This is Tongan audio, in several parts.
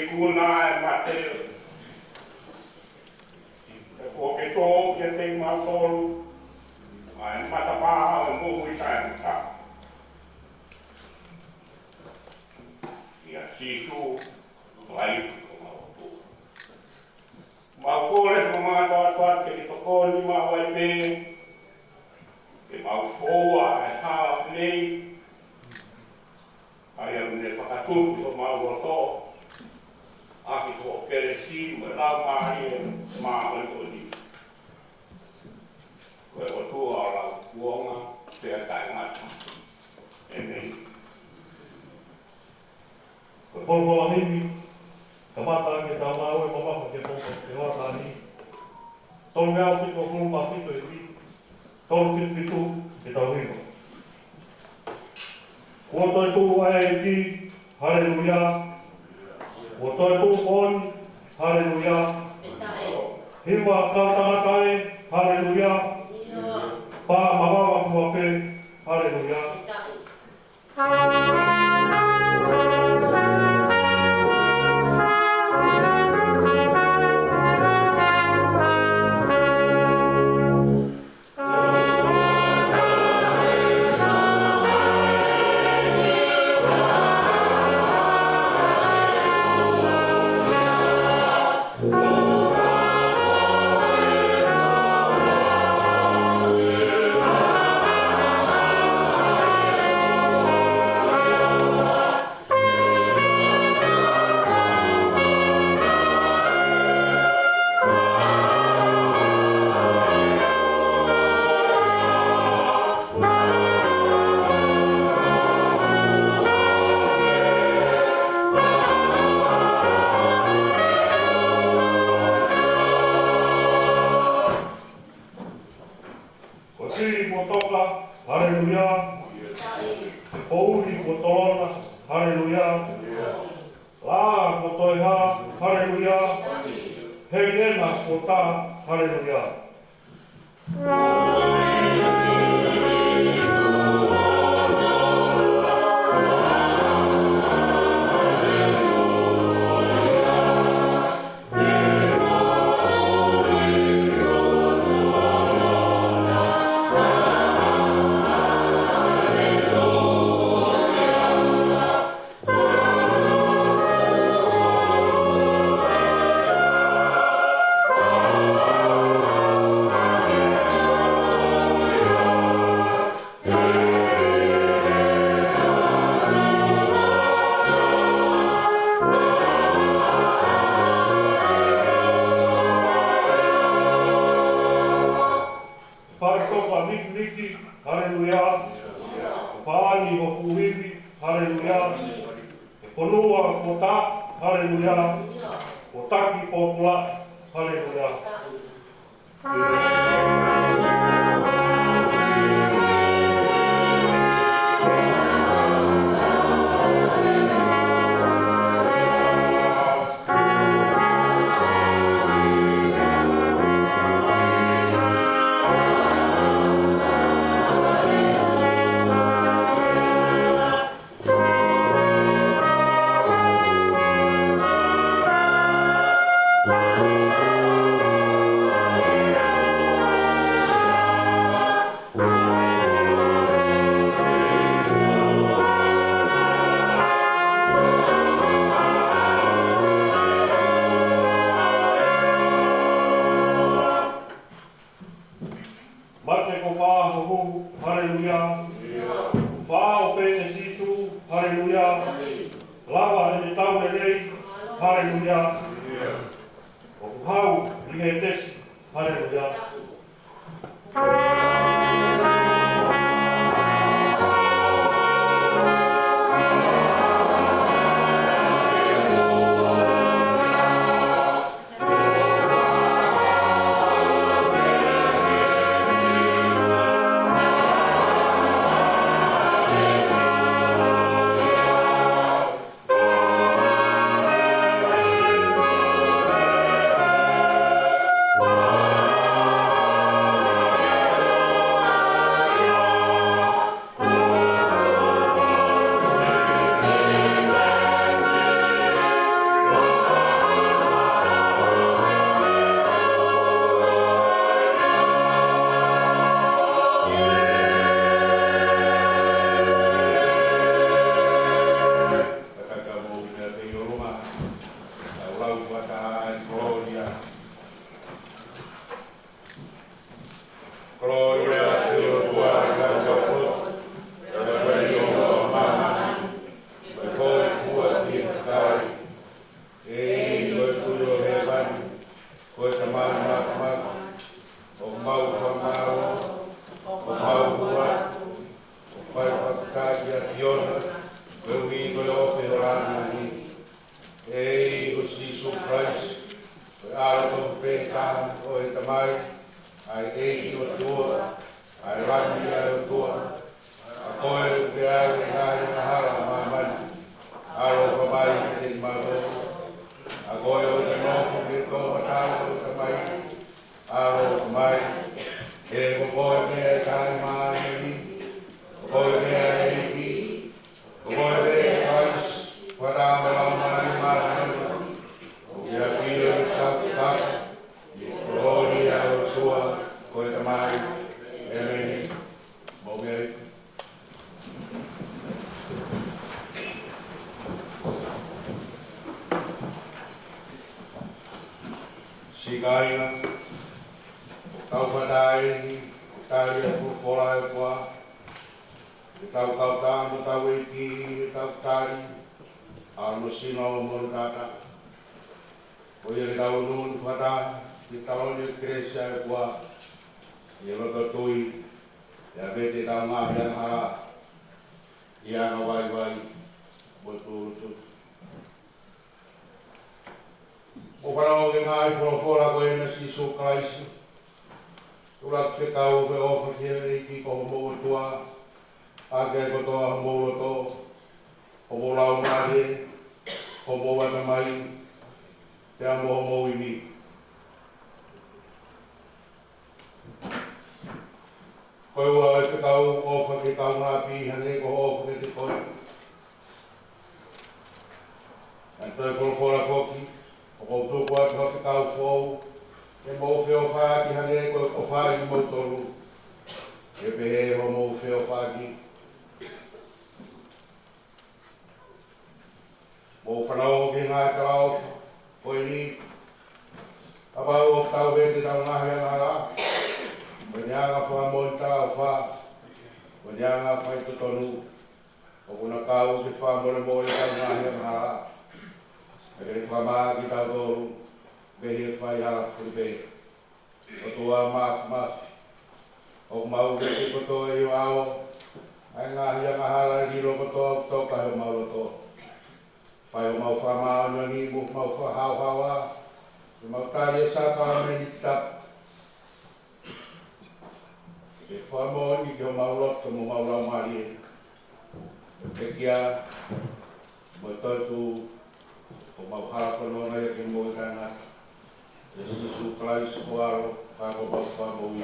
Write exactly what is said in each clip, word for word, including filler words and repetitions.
Ikuna ʻa e mate, he kuo ke tō kiate kimautolu ʻa e matapā ʻo e moʻui taʻengata. ʻIa Sīsū Kalaisi ko homau ʻOtua. Mau kole fakamātoato atu ke ke tokoni maʻu ai pē, ke mau foua ʻa e hala nei, ʻa ia ʻoku ne fakatupu ʻi homau loto, ʻaki hoʻo kelesi mo e Laumālie Māʻoniʻoni. Ko e ʻOtua ʻo lau kuonga pea taʻengata. ʻĒmeni. Ko e folofola himi, kamata ke tau maʻu e mamafa ke tau ke hoa tani. Tolu ngeau fitu fulu mā fitu e ui, tolu fitu fitu ke tau hiva. Kuo toetuʻu ʻa e ʻEiki, haleluia. Kuo toetuʻu moʻoni, haleluia. Hiva kau tangata ē, haleluia. Pā mavava fua pē, haleluia. Ko e fili kuo toka, haleluia. Ko e poʻuli kuo tolona, haleluia. Laʻā kuo toe hā, haleluia. Heliena kuo tā, haleluia. Fale toka mikimiki, haleluia. Fāni ho fuʻu ivi, haleluia. He fonua kuo tā, haleluia. Kuo taki pōpula, haleluia. Mate kuo pā ho huhu, haleluia. Kuo fāʻo pē ʻe Sīsū, haleluia. Lava ʻene tau lelei, haleluia. ʻOku hau ʻi he tesi, haleluia. ʻolunga, ʻa e lau fakataha ʻa e kolōlia. Kolōlia ki he ʻOtua ʻi he ʻaho ni, ʻi he ʻaho ni ʻo māmani, mo e hōifua ki he kakai. ʻEiki ko e Tuʻi ʻo hēvani, ko e Tamai Māfimafi, ʻoku mau fakamālō, ʻoku mau hū atu, ʻo fai fakafetaʻi ʻa e ʻAfiona, koeʻuhi ko e ope ʻo e Laumālie. ʻEiki ko Sīsū Kalaisi, ko e ʻAlo tofu pē taha ʻo e Tamai, ʻa e ʻEiki ʻOtua, ʻa e Lami ʻa e ʻOtua, ʻa koe ʻoku ke ʻave ʻa e ngaahi angahala ʻa māmani, ʻaloʻofa mai kiate kimautolu. ʻA koe ʻoku ke nofo ʻi he toʻomataʻu ʻo e Tamai, ʻaloʻofa mai. He ko koe pē ʻa e Tamai Māʻoniʻoni, ko koe pē ʻa e ʻEiki, ko koe pē ʻa e Kalaisi, fakataha mo e Laumālie Māʻoniʻoni, ʻoku ʻafio ʻi he tapu ʻo e ʻOtua, ko e Tamai. ʻĒmeni. Mou meʻa ai. Siʻi kāinga, ʻoku tau fakataha eni, ʻo tali ʻa e folofola ʻa e ʻOtua, ʻi heʻetau kau taha mo hotau ʻEiki, ʻi heʻetau tali ʻa hono sino mo hono taʻataʻa. Ko ia ke tau unuunu fakataha, ke tau ʻi he kelesi ʻa e ʻOtua, ʻi he loto tui, ʻo ʻave ʻetau ngaahi angahala ʻi he anga vaivai mo e tūʻulutui. Mou fanongo ki he ngaahi folofola ko eni ʻa Sīsū Kalaisi. Tulaku fekau, fie ʻofa ki he ʻEiki ko homou ʻOtua ʻaki ʻa e kotoa homou loto, homou laumālie, homou ʻatamai, pea mo homou ivi. Ko e ua ʻo e fekau, ʻofa ki ho kaungāʻapi hangē ko hoʻo ʻofa kiate koe. ʻA e toe folofola foki, ʻoku ou tuku atu ha fekau foʻou, ke mou feʻofaʻaki hangē ko ʻeku ʻofaʻi kimoutolu, ke pehē hoʻomou feʻofaʻaki. Mou fanongo ki he ngaahi talaʻofa ko eni. Kapau ʻoku tau ʻave ʻetau ngaahi angahala, mo e anga fakamoʻoni talaʻofa, mo e anga faitotonu, ʻoku na kau ke fakamolemole ʻetau ngaahi angahala, pea ke fakamāʻaki kitautolu mei he faihala fulipē. ʻOtua Māfimafi, ʻoku mau vete kotoa ʻi ho ʻao ʻa e ngaahi angahala ʻe lilo kotoa ʻoku toka ʻi homau loto. Fai homau fakamāʻoniʻoni mo homau fakahaohaoa, ke mau tali ʻa e sākalamēniti tapu, ke fakamoʻoni ki homau loto mo homau laumālie, mo e pekia, mo e toetuʻu, ʻoku mau hala fononga ai ki he moʻui taʻengata. ʻIa Sīsū Kalaisi ko ho ʻAlo, ka ko homau Fakamoʻui.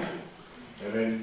ʻĒmeni.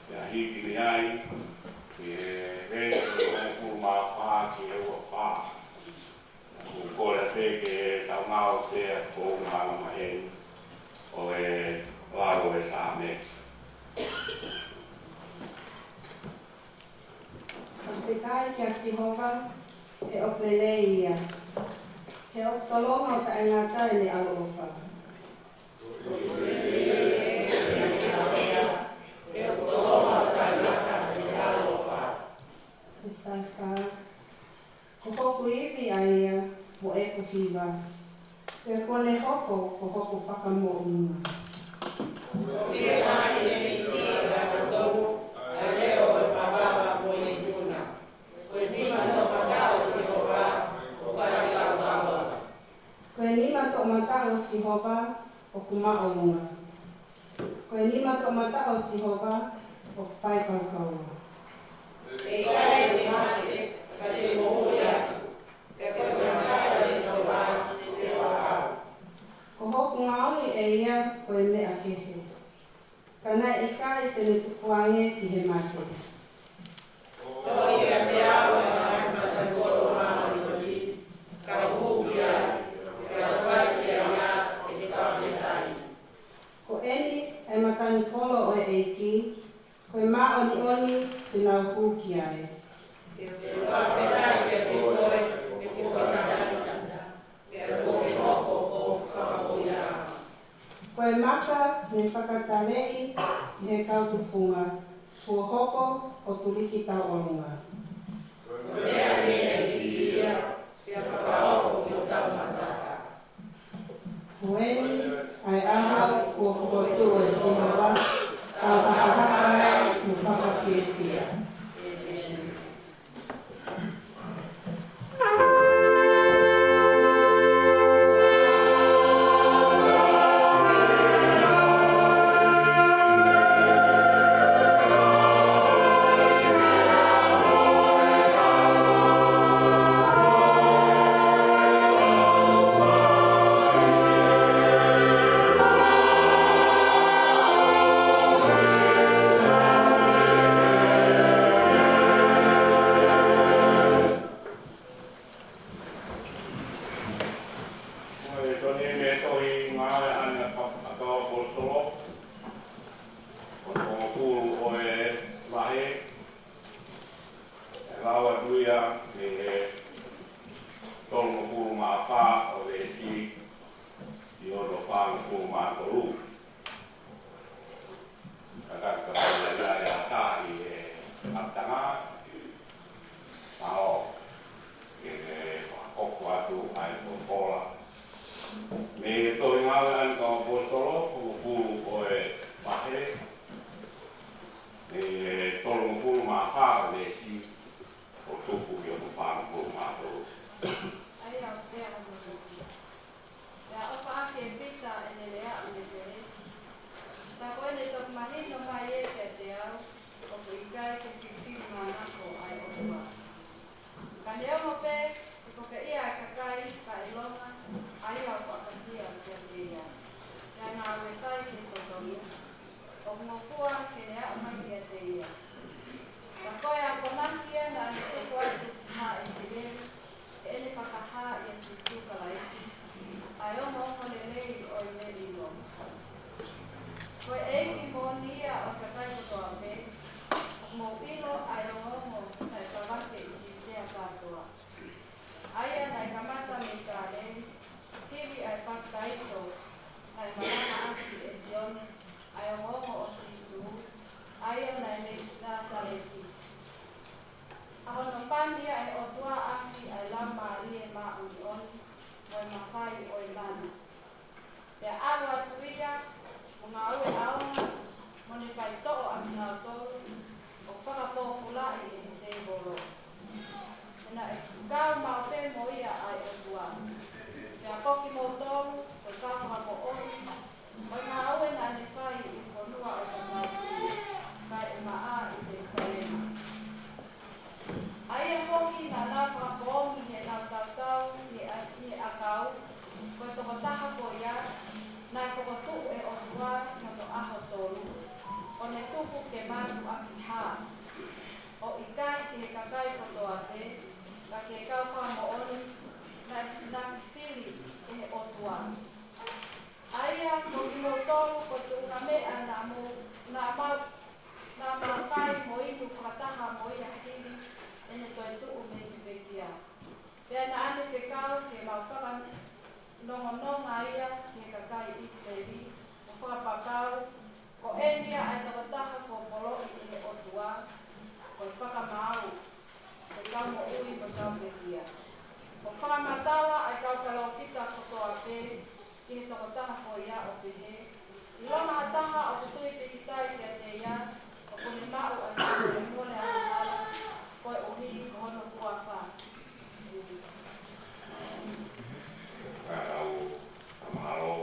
Pea hiki mei ai ki he veesi hongofulu mā fā ki he ua fā. Naʻa ku kole atu ke tau ngāue pea ko ngā lama eni ʻo e lau ʻo e Saame. Fakafetaʻi kia Sihova, he ʻoku lelei ia, he ʻoku tolonga ʻo taʻengata ʻene ʻaloʻofa. Veesi taha fā. Ko hoku ivi ʻa ia mo ʻeku hiva, pea kuo ne hoko ko hoku fakamoʻunga. Ko e nima toʻomataʻu ʻo Sihova ʻoku fai kaukauʻanga. Ko e nima toʻomataʻu ʻo Sihova ʻoku māʻolunga. Ko e nima toʻomataʻu ʻo Sihova ʻoku fai kaukauʻanga. ʻE ʻikai te u mate, ka te u moʻui atu, ka te u ʻiloʻi ʻa Sihova ʻi he ʻaho. Ko hoku ngaohi ʻe ia ko e meʻa kehe, ka naʻe ʻikai te ne tukuange ki he mate. Toʻo kiate au ʻa e ngaahi matanikolo māʻoniʻoni, ka u hū ki ai, pea u fai kiate ia ʻeku fakafetaʻi. Ko eni ʻa e matanikolo ʻo e ʻEiki, ko e māʻoniʻoni te nau hū ki ai. Te u fakafetaʻi kiate koe, ʻe kuo ke talangata, pea kuo ke hoko ko hoku fakamoʻuiaʻanga. Ko e maka ne fakataleʻi ʻi he kau tufunga, kuo hoko ʻo tuliki tauʻolunga. Ko e meʻa ne ʻEiki ia, pea fakaofo ki hotau mataka. Ko eni ʻa e ʻaho kuo fokotuʻu ʻe Sihova, tau fakahāhā ai mo fakafiefia. Ko e tohi mei he tohi Ngāue ʻa e Kau ʻAposetolo, ko e tolungofulu ʻo e vahe, ʻe lau atu ia mei he tolungofulu mā fā ʻo e veesi ki hono fāngofulu mā tolu. Ka ka ka pau ia ia ʻa e ʻatā ʻi he ʻapitanga. Tau ke ne fakahoko atu ʻa e folofola mei he tohi Ngāue ʻa e Kau ʻAposetolo, tolungofulu ʻo e vahe, mei he tolungofulu mā fā ʻo e veesi ʻo tuku ki hono fāngofulu mā tolu. ʻA ia ʻoku pehē hono tuku. Pea ʻofa ʻaki ʻe Pita ʻene lea ʻo ne pehē, tā ko ʻene toki mahino mai ē kiate au ʻoku ʻikai ke fifili manako ʻa e ʻOtua. Ka neongo pē ʻe kope ia ʻa e kakai fakaʻilonga ʻa ia ʻoku ʻakasia kiate ia, pea ngāue fai ki he totonu, ʻoku ngofua ke ne aʻu mai kiate ia. Ka ko e akonaki ia naʻa ne tuku atu ki ʻIsileli, heʻene fakahā ʻia Sīsū Kalaisi ʻa e ongoongolelei ʻo e meʻi ʻilo. Ko e ʻEiki moʻoni ia ʻo e kakai kotoa pē, ʻoku mou ʻilo ʻa e ongoongo naʻe tavake ʻi Siutea kātoa, ʻa ia naʻe kamata mei Kāleli, hili ʻa e papitaiso naʻe malanga ʻaki ʻe Sione, ʻa e ongoongo ʻo Sīsū, ʻa ia naʻe mei Nāsaleti. ʻA hono pani ʻa e ʻOtua ʻaki ʻa e Laumālie Māʻoniʻoni mo e mafai ʻo e mana. Pea ʻalu atu ia, mo ngāue ʻaonga, mo ne faitoʻo ʻa kinautolu ʻoku fakapōpulaʻi ʻe he tēvolo. He naʻe kau maʻu pē mo ia ʻa e ʻOtua. Pea ko kimoutolu, ko e kau fakamoʻoni, ko e ngāue naʻa ne kau pekia. ʻOku fakamatala ʻa e kau palōfita kotoa pē ki he tokotaha ko ia ʻo pehē, ʻilonga ha taha ʻoku tui pīkitai kiate ia, ʻoku ne maʻu ʻa e fakamolemole angahala koeʻuhi ko hono huafa. Ka tau fakamālō.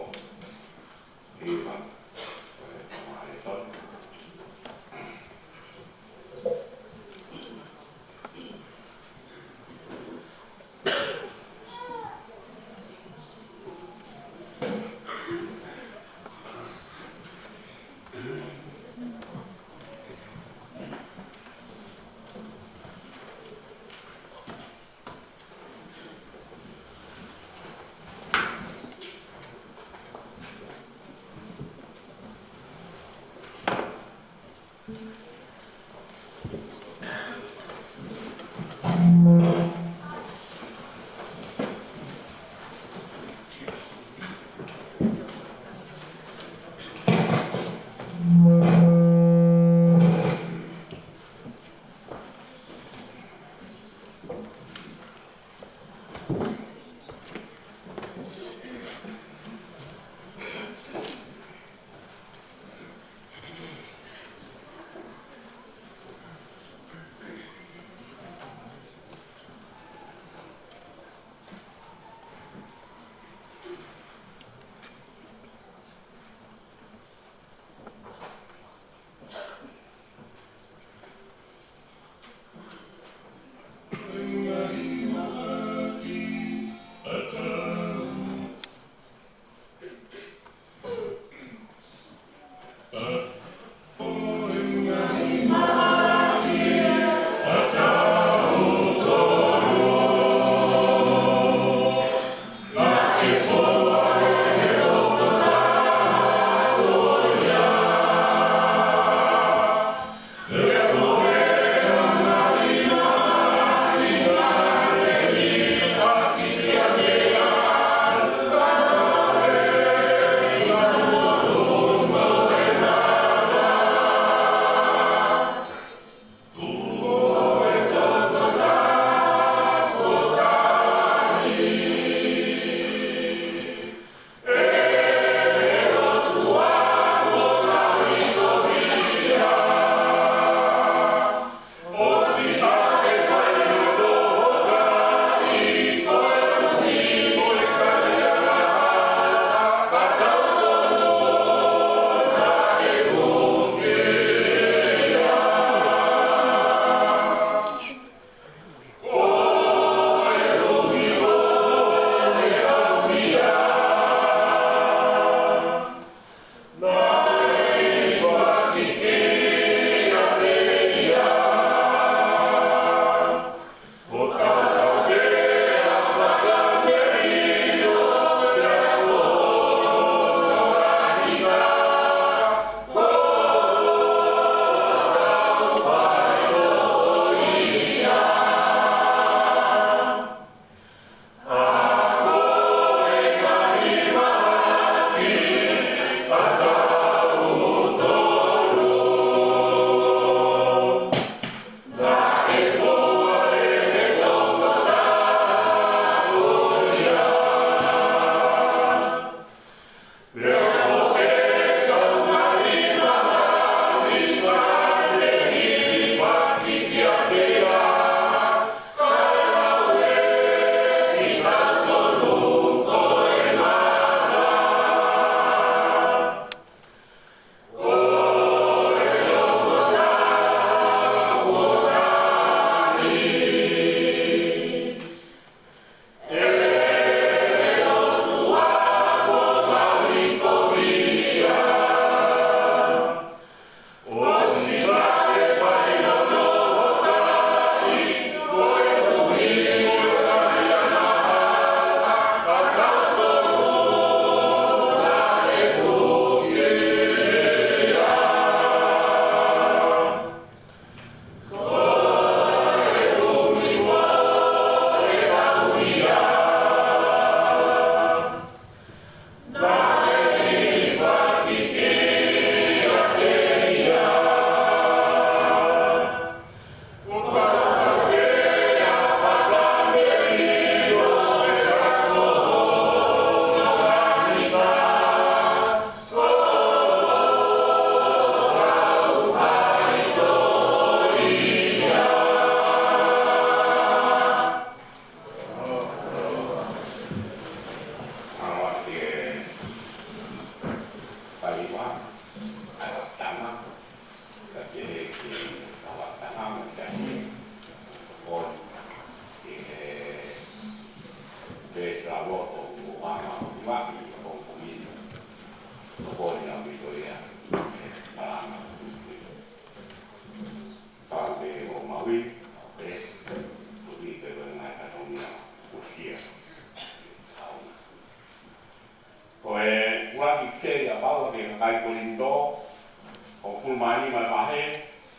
Hongofulu mā nima e vahe,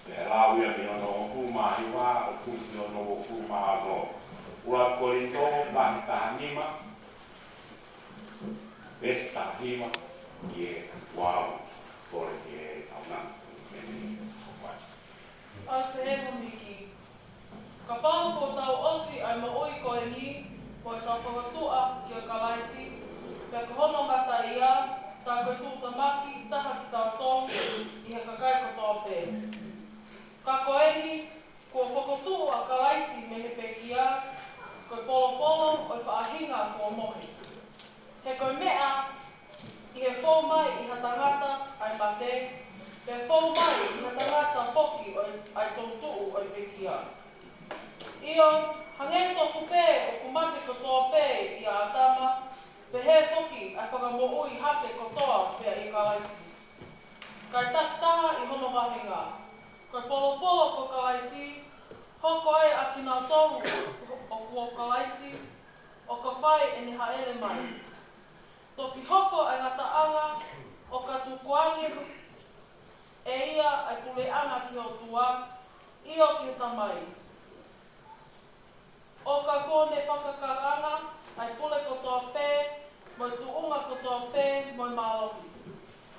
pea lau ia mei hono hongofulu mā hiva ʻo aʻu ki hono uofulu mā ono. ʻUluaki Kolinitō, vahe taha nima, veesi taha hiva ki he ua ua, kole ki he kaunanga. ʻOku pehē ʻe he ʻEiki: Kapau kuo tau ʻosi ʻa e moʻui ko eni, ko ʻetau fakatuʻa kia Kalaisi, pea ko hono ngata ia, tā ko e tuʻutāmaki taha kitautolu ʻi he kakai kotoa pē. Ka ko eni, kuo fokotuʻu ʻa Kalaisi mei he pekia, ko e polopolo ʻo e faʻahinga kuo mohe. He ko e meʻa ʻi he fou mai ʻi ha tangata ʻa e mate, pea fou mai ʻi ha tangata foki ʻo e, ʻa e toetuʻu ʻo e pekia. ʻIo, hangē tofu pē ʻoku mate kotoa pē ʻia ʻĀtama, pehē foki ʻa e fakamoʻui hake kotoa pē ʻia Kalaisi. Kae takitaha ʻi hono vāhenga, ko e polopolo ko Kalaisi, hoko ai ʻa kinautolu ʻoku ʻo Kalaisi, ʻo ka fai ʻene hāʻele mai. Toki hoko ʻa e ngataʻanga ʻo ka tukuange ʻe ia ʻa e puleʻanga ki he ʻOtua, ʻio ki he Tamai. ʻO ka kuo ne fakakakaʻanga ʻa e pule kotoa pē, mo e tuʻunga kotoa pē, mo e mālohi.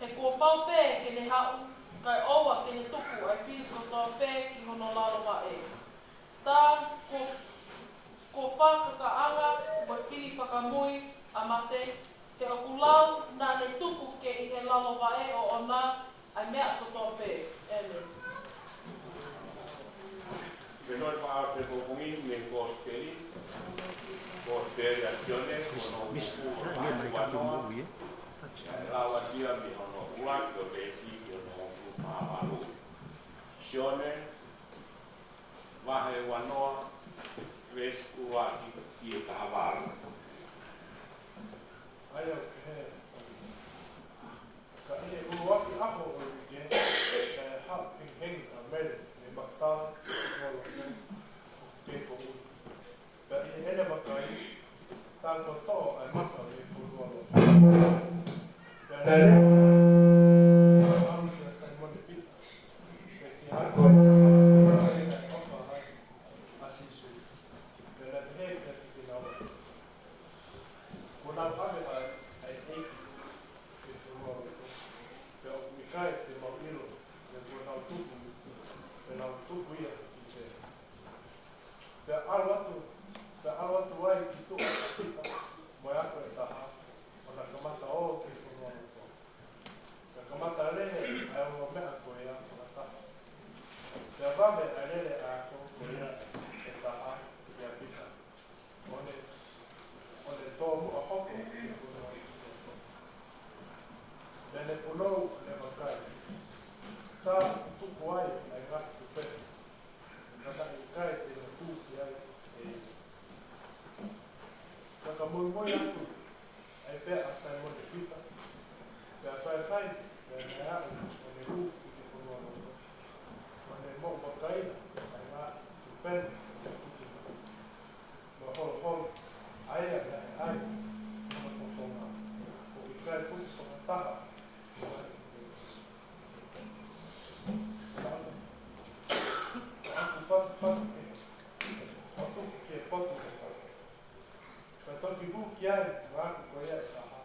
He kuo pau pē ke ne haʻu, kae ʻoua ke ne tuku ʻa e fili kotoa pē ki hono lalo vaʻe. Tā kuo, kuo fakakakaʻanga mo e fili fakamui ʻa mate, he ʻoku lau naʻa ne tuku ke ʻi he lalo vaʻe ʻoʻona ʻa e meʻa kotoa pē. ʻĒmeni. Ke noi pa ʻa e pongipongi mei he Kosipeli, Kosipeli ʻa Sione, ko hono uofulu mā hiva, ʻa e lau ʻa ia mei hono ʻuluaki ʻo e veesi ki hono uofulu mā valu. Sione, vahe uanoa, veesi ʻuluaki ki he taha valu. ʻA ia ʻoku pehē: Ka ʻi he ʻuluaki ʻaho ʻo e uike, naʻe haʻu hengihengi ʻa Mele mei Makitala ki he fonua loto ʻoku kei poʻuli. Pea ʻi heʻene vakai, tā kuo toʻo ʻa e maka mei he fonua loto. Pea naʻe lea ʻa e ʻEiki kia Saimone Pita, pea ki he ako ʻa e ʻofa ai ʻa Sīsū. Pea naʻe pehē kiate kinaua: Kuo nau ʻave ʻa e ʻEiki ki he fonua loto, pea ʻoku ʻikai te mau ʻilo pe kuo nau tupu, pe nau tupu ia ki fē. Pea ʻalu atu, pea ʻalu atu ai ki tuʻa ʻa Pita mo e ako ʻe taha, ʻo na kamata ō ki he fonua loto. Pea kamata lele ʻa e ongo meʻa ko ia fakataha. Pea vave ʻa e lele ʻa e ako ko ia ʻe taha kia Pita, ʻo ne, ʻo ne tōmuʻa hoko ki he fonua loto. Pea ne punou ʻo ne vakai, tā ʻoku tuku ai ʻa e ngaahi tupenu, ka naʻe ʻikai te ne hū ki ai ʻe ia. Pea ka muimui atu ai pē ʻa Saimone Pita, pea faifai, pea ne aʻu ʻo ne hū ki he fonua loto, ʻo ne moʻu vakaina ʻa e ngaahi tupenu ʻo e tukuna, mo e holoholo, ʻa ia naʻe ʻai ʻe hono fofonga, ʻo ʻikai puke fakataha mo e ngaahi tupenu. Pea ʻaku, pea ʻaku fatufatu kehe, ʻo tuku ki he potu ʻo e kau. Pea toki hū ki ai ʻa e ako ko ia ʻe taha,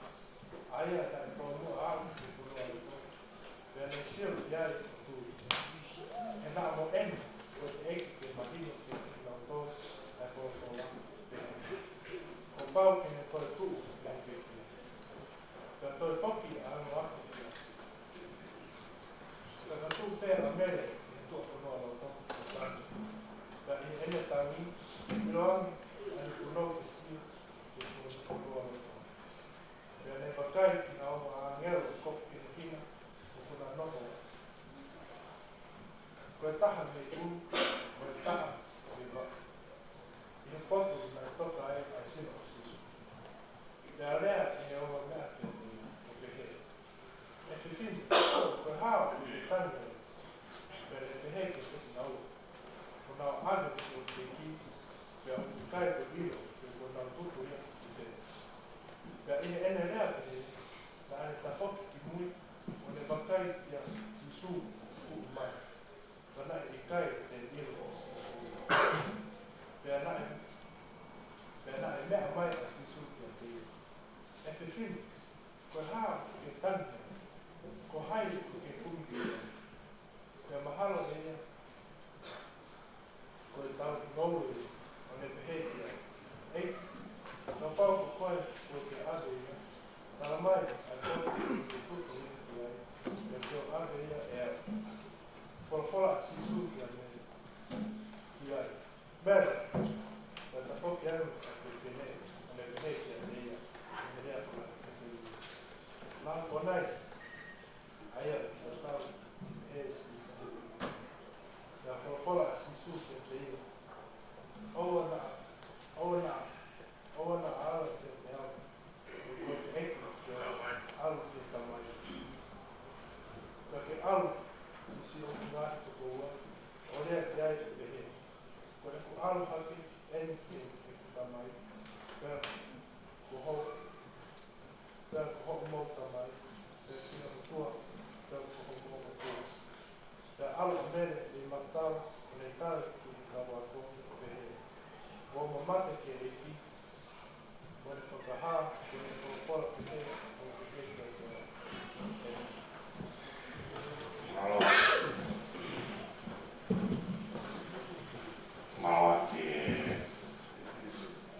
ʻa ia naʻe tōmuʻa aʻu ki he fonua loto, pea ne sio ki ai ʻo tui. He naʻa mo ʻene, ko e ʻEiki ke mahino kiate kinautolu ʻa e folofola, pehē: Kuo pau ke ne toetuʻu mei he pekia. Pea toe foki ʻa hono ako ki ai. Pea ka tuʻu pē ʻa Mele ʻi he tuʻa fonua loto ʻo tangi. Pea ʻi heʻene tangi, ʻiloange naʻa ne punou ke sio ki he fonua loto. Pea ne vakai ki ha ongo ʻāngelo ʻoku hinehina ʻoku na noho ai. Ko e taha mei ʻulu, mo e taha mei vaʻa, ʻi he potu naʻe toka ai ʻa e sino ʻo Sīsū. Pea lea ʻe he ongo meʻa kiate ia, ʻo pehē: ʻE fefine, ko e hā ʻoku ke tangi ai? Pea ne pehē kiate kinaua: Kuo nau ʻave hoku ʻEiki, pea ʻoku ʻikai te u ʻilo pe kuo nau tupu ia ki fē. Pea ʻi heʻene lea pehē, naʻa ne tafoki ki mui, ʻo ne vakai kia Sīsū, ʻo ngaahi tokoua, ʻo lea ki ai ʻo pehē: Ko ʻeku ʻalu hake eni ki heʻeku Tamai, pea ko ho-, pea ko hoʻomou Tamai, pea ki he ʻOtua, pea ko hoʻomou ʻOtua. Pea ʻalu ʻa Mele mei he matala, ʻo ne tala ki he kau ako ʻo pehē: Kuo ma mate ki he ʻEiki, mo ne fakahā, mo ne folofola pehē, mo ne pehē ki he ʻOtua. Mālō. Mālō ki he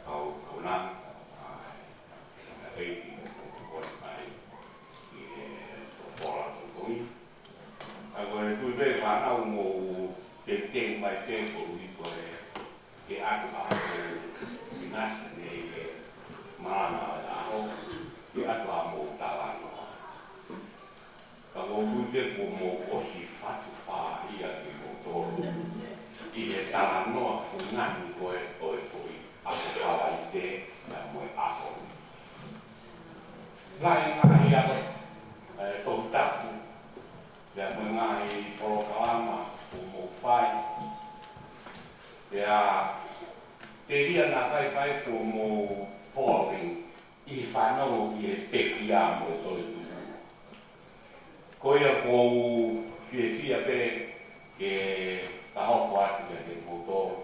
kau kaunanga, ʻa e ʻEiki mo e kau kaunanga mai ki he folofola ʻo e ʻaho ni. ʻA ia ko e tui pē fānau mou teuteu mai pē koeʻuhi ko e ke ʻatu ʻa hoʻomou ʻinasi mei he malanga ʻo e ʻaho, ke ʻatu ʻa hoʻomou talanoa. Ka ʻoku ou tui pē kuo mou ʻosi fatu fā ia kimoutolu ʻi he talanoa fungani ko ē ʻo e foʻi ʻaho Falaite pea mo e ʻaho ni. Lahi e ngaahi ako, ē, Tohi Tapu, pea mo e ngaahi polokalama kuo mou fai. Pea telia naʻa faifai kuo mou polling ʻi he fanongo ki he pekia mo e toetuʻu. Ko ia ʻoku ou fiefia pē ke fakahoko atu kiate kimoutolu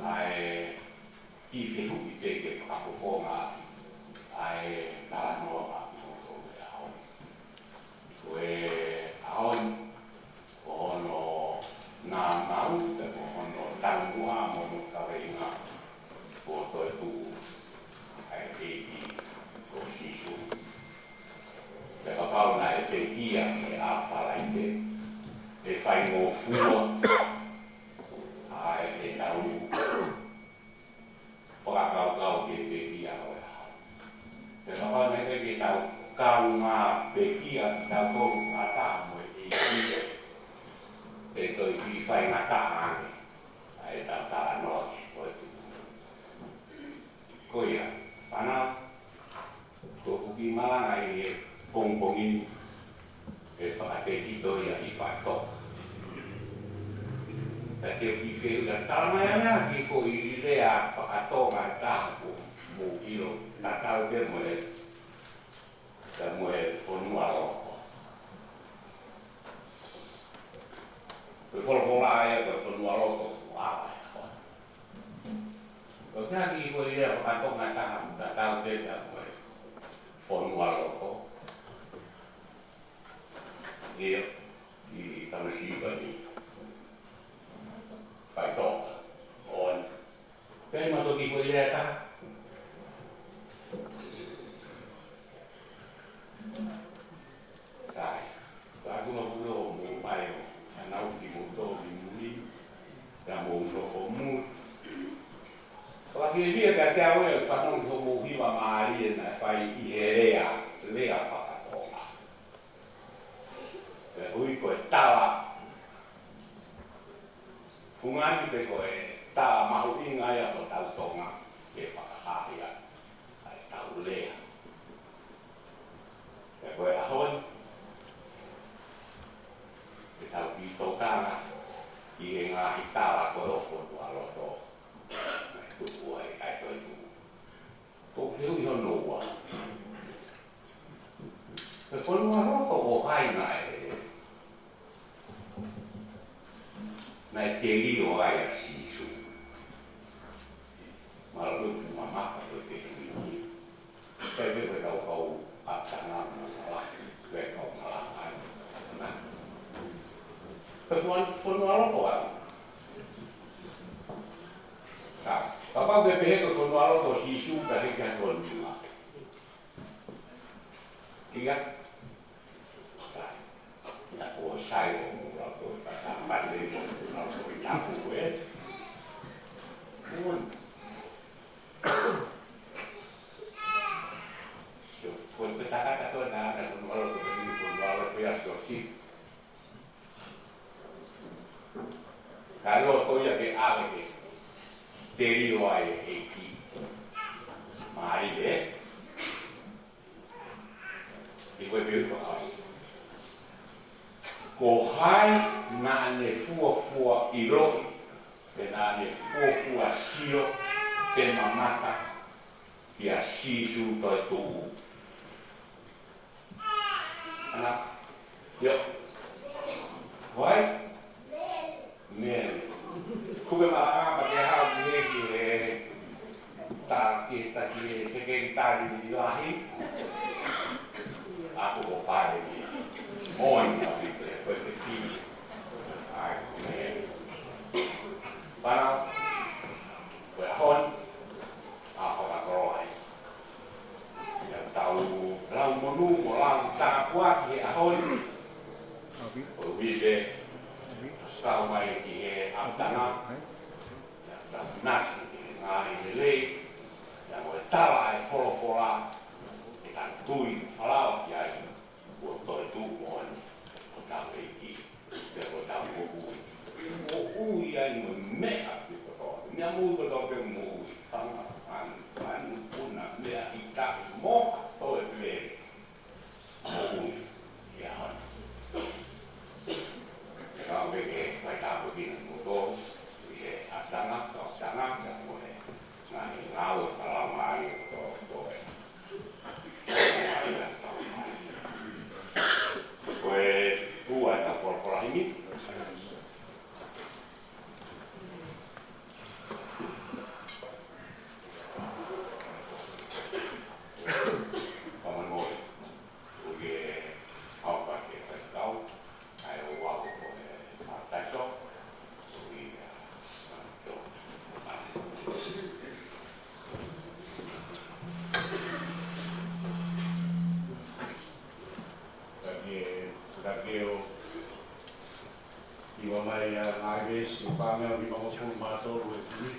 ʻa e kiʻi fehuʻi pē ke fakafofonga ʻaki ʻa e talanoa maʻa kimoutolu he ʻaho ni. Ko e ʻaho ni, ko hono naunau, pe ko hono taumuʻa mo hono kaveinga, ko e toetuʻu ʻa e ʻEiki ko Sīsū. Pea kapau naʻe pekia ʻi he ʻaho Falaite, ʻe faingofua ʻa e, ʻetau fakakaukau ki he pekia ʻo e ʻaho. Pea kapau naʻe ʻikai ke tau kaungā pekia kitautolu fakataha mo e ʻEiki, ʻe toe kiʻi faingataʻa ange ʻa ʻetau talanoa ki he toetuʻu. Ko ia, fānau, ko ʻeku kiʻi malanga ʻi he pongipongi ni, ʻe fakatefito ia ʻi Faʻitoka. Ka te u kiʻi fehuʻi, talamai ange ʻa e kiʻi foʻi lea faka-Tonga ʻe taha ʻoku mou ʻilo, tatau pē mo e, pea mo e fonua loto. Ko e folofola ia ko e fonua loto, ʻoku ʻava ia. Ko e kiʻi foʻi lea faka-Tonga ʻe taha ʻoku tatau pē mo e fonua loto. ʻIo, ʻi Tamasiʻi ko eni. Faʻitoka. ʻOi. Pea ʻi ma toki foʻi lea ʻe taha. Sai. Ka ʻoku ma pule ʻo mou ʻai ʻo fānau kimoutolu ʻi muli, ka mou nofo muli. Ka fiefia kiate au ʻeku fanongo ki hoʻomou hiva mālie naʻe fai ʻi he lea, lea faka-Tonga. Pea ʻoku ui ko e tala. Fungani pē ko e tala mahuʻinga ia ʻo hotau Tonga ke fakahā ia ʻa ʻetau lea. Pea ko e ʻaho ni, ke tau kiʻi tokanga ki he ngaahi tala ko ē ʻo fonua loto. Naʻe tuku ai, ʻa e toetuʻu. Ko e fehuʻi hono ua. Ko e fonua loto ko hai naʻe, naʻe telio ai ʻa Sīsū? Mālō ʻoku fuʻu mamafa ko e fehuʻi ni. Sai pē ko e kau kau ʻapitanga mo e malahi, ko e kau malanga ai. Ko e fon-, fonua loto ai. Ka, kapau ʻoku ke pehē ko e fonua loto ʻo Sīsū, ka hiki atu hono nima. Ia. Ia ko sai ʻo mou lau ko e fata, pati ko mou lau ko e tapu ē. Ui. So, ko e takata ko ē naʻa na fonua loto ko eni fonua loto ia ʻo Sīsū. Ka loto ia ke ʻave ke telio ai e ʻEiki. Mālie, ē? ʻI ko e pē ʻoku fakaʻosi. Ko hai naʻa ne fuofua ʻiloʻi, pe naʻa ne fuofua sio, pe mamata kia Sīsū toetuʻu? Ana, ʻio. Ko hai? Mele. Kupe maʻa pa ke hau ki he, ki he ta, ki he ta, ki he sekelitali lahi. Ako ko pale ni. Moʻoni ka pipe, ko e fefine. ʻAi, ko Mele. Pana, ko e ʻaho ni, ʻa fakakoloa ai. ʻIo, tau lau monū mo lau tāpuaki he ʻaho ni. ʻOku ʻi he, tau mai ki he ʻapitanga. ʻIo, tau nasi ki he ngaahi lelei. ʻIo, mo e tala ʻa e folofola. ʻE tau tui mo fālau ki ai. Kuo toetuʻu moʻoni hotau ʻEiki, pea ko hotau moʻui. Moʻui ai mo e meʻa pē kotoa. Meʻa moʻui kotoa pē moʻui. Fanga, fanga, fanga, puna, meʻa ʻi tahi mo ha toe fele. Moʻui ia hana. Pea kau pē ke fai tāpuekina kimoutolu, ʻi he ʻapitanga, kau ʻapitanga, pea mo e ngaahi ngāue fakalaumālie kotoa kotoa. Ko e ua ʻetau folofola himi. Pamanoe. Ko e ʻaho pē ke fai kau. ʻAi ʻo ua ko e ʻaho taʻeto. Taki e, taki o iwa mai a ngai vesi, pānga o lima mo tolu mā tolu e tini.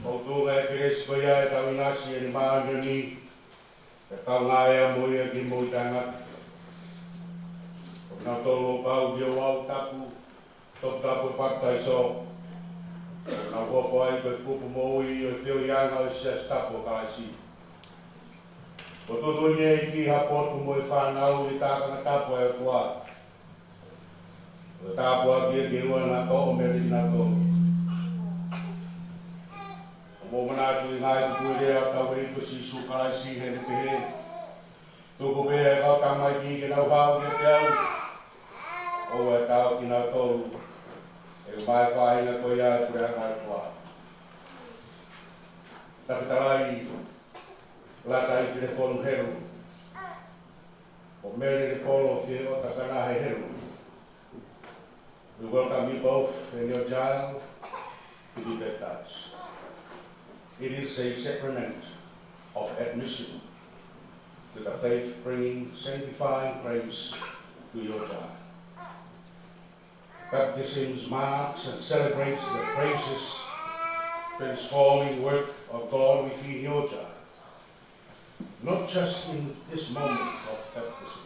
Ko e tuʻunga ʻo e kelesi ko ia ʻetau ʻinasi ʻi he māʻoniʻoni, ʻe kaungā ia mo ia ki he moʻui taʻengata. Ko kinautolu ʻoku pau ki he ouau tapu, toputapu ʻo e papitaiso, ʻoku nau hoko ai ko e kupu moʻui ʻo e feohiʻanga ʻo e Siasi Tapu ʻo Kalaisi. Kuo tuʻutuʻuni ʻe he ʻEiki ha potu mo e fānau ʻi he tākanga tapu ʻa e ʻOtua, ʻo tāpuakiʻi ia ke ʻoua naʻa toʻo meiate kinautolu. ʻOku mou manatuʻi e ngaahi kupuʻi lea ʻa hotau ʻEiki ko Sīsū Kalaisi, heʻene pehē: Tuku pē ʻa e kau tamaiki ke nau haʻu kiate au, ʻoua ʻe taʻo kinautolu, he ʻoku maʻa e faʻahinga ko ia ʻa e puleʻanga ʻo e ʻOtua. Tafetalai Lataifilefonu Helu, mo Mele Lepolo Fieota Kanahe Helu, we welcome you both and your child to be baptized. It is a sacrament of admission to the faith, bringing sanctifying grace to your child. Baptism marks and celebrates the gracious, transforming work of God within your child, not just in this moment of baptism,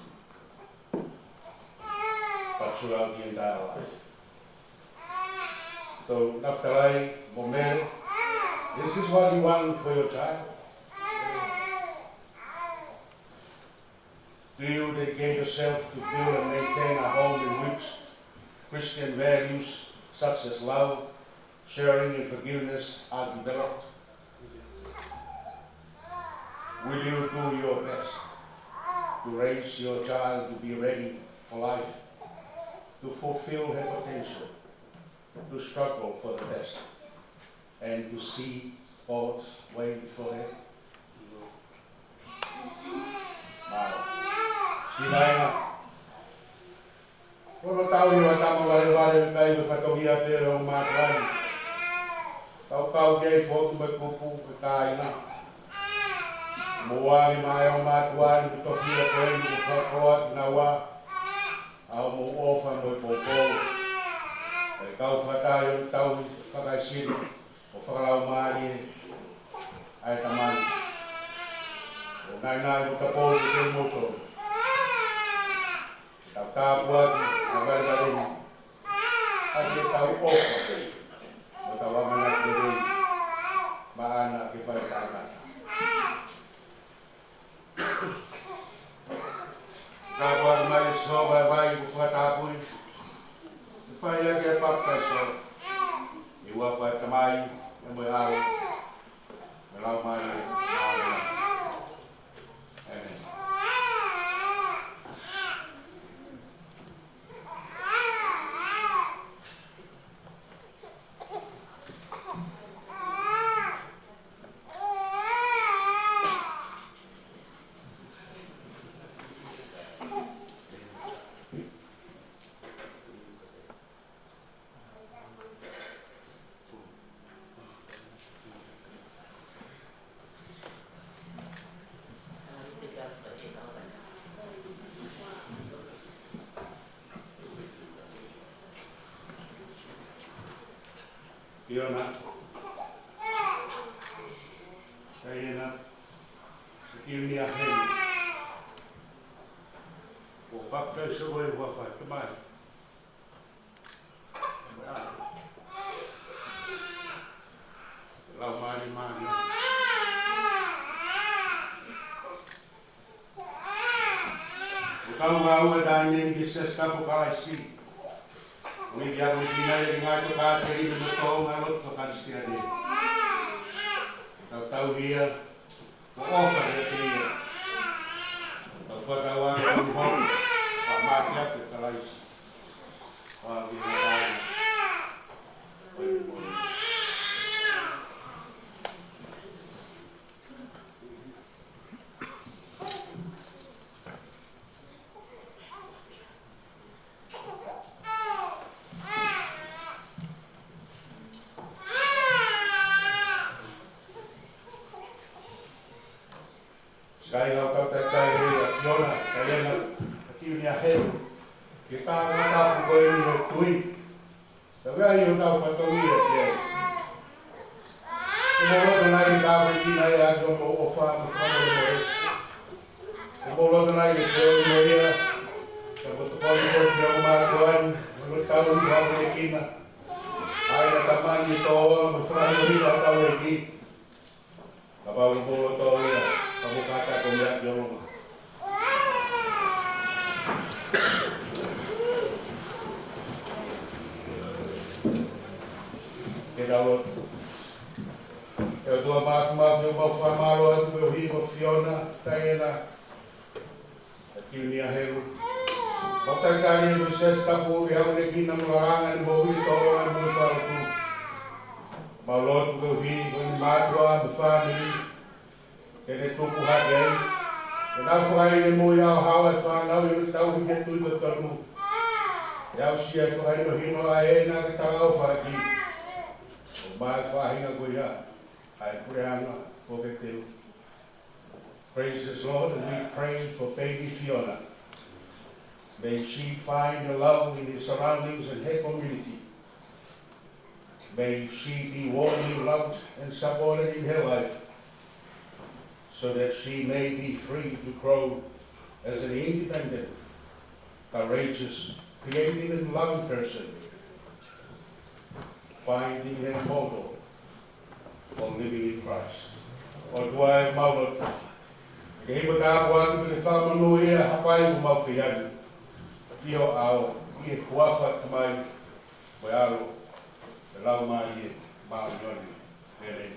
but throughout the entire life. So, Naftali, mo Mele, is this what you want for your child? Do you dedicate yourself to build and maintain a home in which Christian values such as love, sharing, and forgiveness are developed? Will you do your best to raise your child to be ready for life, to fulfill her potential, to struggle for the best, and to see God's way for her? Mālō. Siʻi kāinga, ko hono tauhi ʻo e tama valevale ʻoku ʻikai ko e fatongia pē ʻo e ongo mātuʻa ni. Ka ʻoku kau ki ai e fotu mo e kupu ʻo e kāinga. Mou ʻoange maʻa e ongo mātuʻa ni e tofiʻa ko eni, ʻo fakakoloa kinaua ʻaki hoʻomou ʻofa mo e poupou. Kae kau fakataha ʻi hono tauhi fakaesino mo fakalaumālie ʻa e tama ni. ʻOku ou naʻinaʻi mo tapou kiate kimoutolu. Tau tāpuakiʻi ʻa e valevale ni ʻaki ʻetau ʻofa mo ʻetau ʻamanaki lelei maʻana ke fai taʻengata. Tāpuakiʻi mai ʻe Sihova ʻa e vai kuo fakatapui, ke fai ʻaki ʻa e papitaiso, ʻi he huafa ʻo e Tamai, pea mo e ʻAlo, mo e Laumālie Māʻoniʻoni. ʻĒmeni. Fiona, Diana, Kiunia Helu, kuo papitaiso koe ʻi he huafa ʻo e Tamai, Laumālie Māʻoniʻoni. Ko e kau ngāue ʻa e taʻahine ni ki he Siasi Tapu ʻo Kalaisi, ʻoku ʻi ai ʻa e ʻuhinga ʻo e ngaahi tokāteline mo e tōʻonga lotu faka-Kalisitiane. Tau tauhi ia, mo ʻofa kiate ia. Tau fakatauange ʻa e ʻuhinga ʻo e māʻoniʻoni ʻa Kalaisi. Wa ki he taʻahine. Siʻi kāinga, ʻoku tau talitali ʻa Fiona, Diana, Kiunia Helu, ki he tākanga tapu ko eni ʻo e tui. Tau ʻai ʻo tau fatongia ki ai. Ke ʻAve ki ai ʻa e ʻofa mo e fakamolemole. Ko e lotu ʻa e ʻEiki ʻo e meʻa, ka ko e tokoni ko e kia o mātuʻa ni, mo e tau ni ʻa e ʻEiki na. ʻA e na tamani tō, mo e fakamolemole ʻa e ʻEiki. Kapau ko e lotu ia, ka mo kātaki ʻo meʻa ki ʻolunga. Ke tau lotu. ʻE ʻOtua Māfimafi, ʻoku mau fakamālō atu koeʻuhi ko Fiona, Taiena, ʻa Kiunia Helu. Mau talitali ʻa e Siasi Tapu ʻi he ʻaho ni ki he lalanga ni mo e tōʻonga ni mo e fālotu. Mau lotu koeʻuhi ko ʻene mātuʻa mo e fāmili, ke ne tupu hake ai. Ke nau fakaʻi ʻene moʻui ʻo haohaoa e fānau ʻi he tauhi ke tui totonu. ʻE aʻusia e fakahinohino ʻa ē naʻa ke talaʻofa ki ai. ʻO mai faʻahinga ko ia ʻa e puleʻanga ʻo ke teu. Praise the Lord, and we pray for baby Fiona. May she find a love in her surroundings and her community. May she be warmly loved and supported in her life, so that she may be free to grow as an independent, courageous, creative, and loving person, finding her motto for living in Christ. ʻOtua ē, mau lotu ke ʻi he tāpuaki pē ke fakamonūʻia ʻa e ʻaho ko ʻemau feʻiloaki ʻi ho ʻao, ʻi he huafa ʻo e Tamai, mo e ʻAlo, mo e Laumālie Māʻoniʻoni. ʻĒmeni.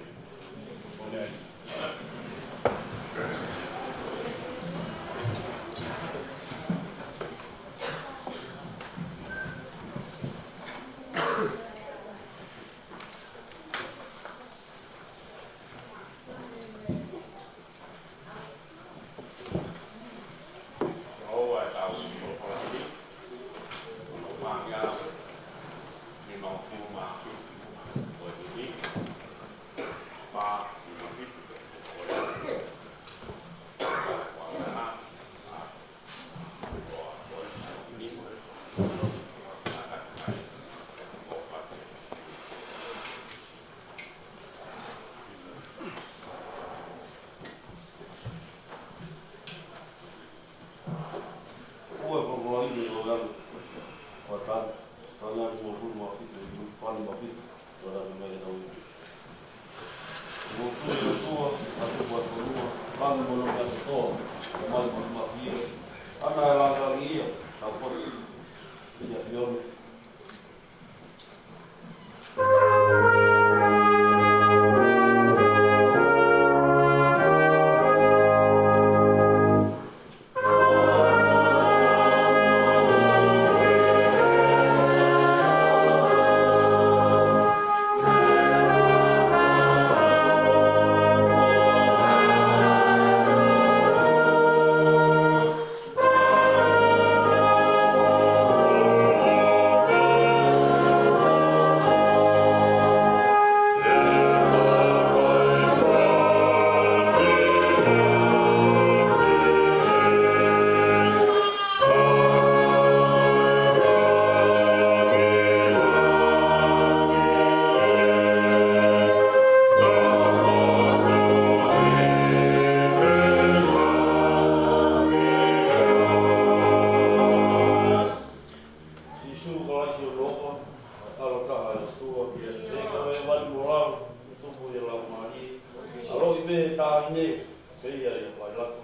ʻOmai. Ua fakamolemole ʻo e ʻalu ʻo e tau, tau ʻalu mo tunu mo fitu, mo tunu mo fitu, tau ʻalu mai ʻetau ivi. Mo tunu mo tua, ʻa tupu ʻa tonua, langi mo nonga ʻa toa, ʻo mai mo ma fie, ana e langa ia, tau potu, ia Fiona. Sīsū Kalaisi ʻo Loma, ʻAlo taha ʻo e ʻOtua, pea ʻe kau ʻi he vani mo lalo, ʻo tupu ʻi he Laumālie, ʻaloʻi pē ʻe he Taʻahine, pea ʻi ai ʻa e failato.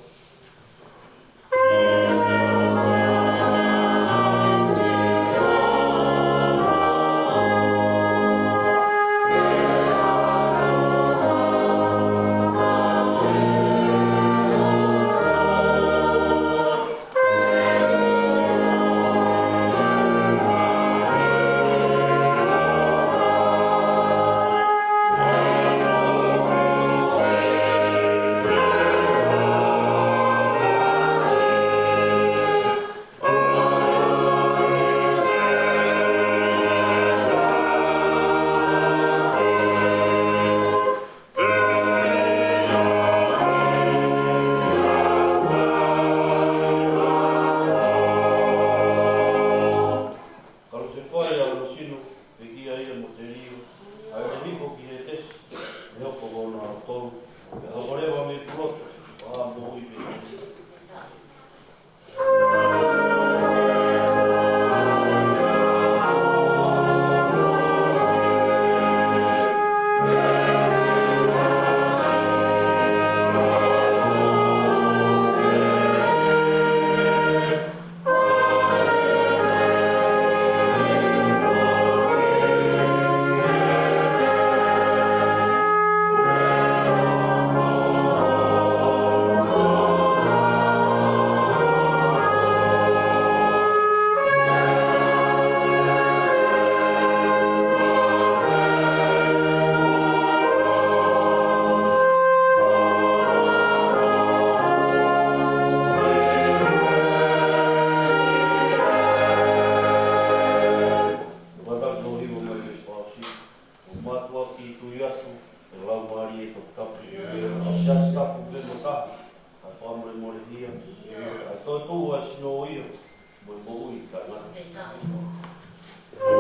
ʻE Laumālie Toputapu, ʻa e Siasi Tapu pē mo taha, ʻa e fakamolemolehia, ʻa e toetuʻu ʻa e sino ia, mo e moʻui taʻengata. Tapu mo e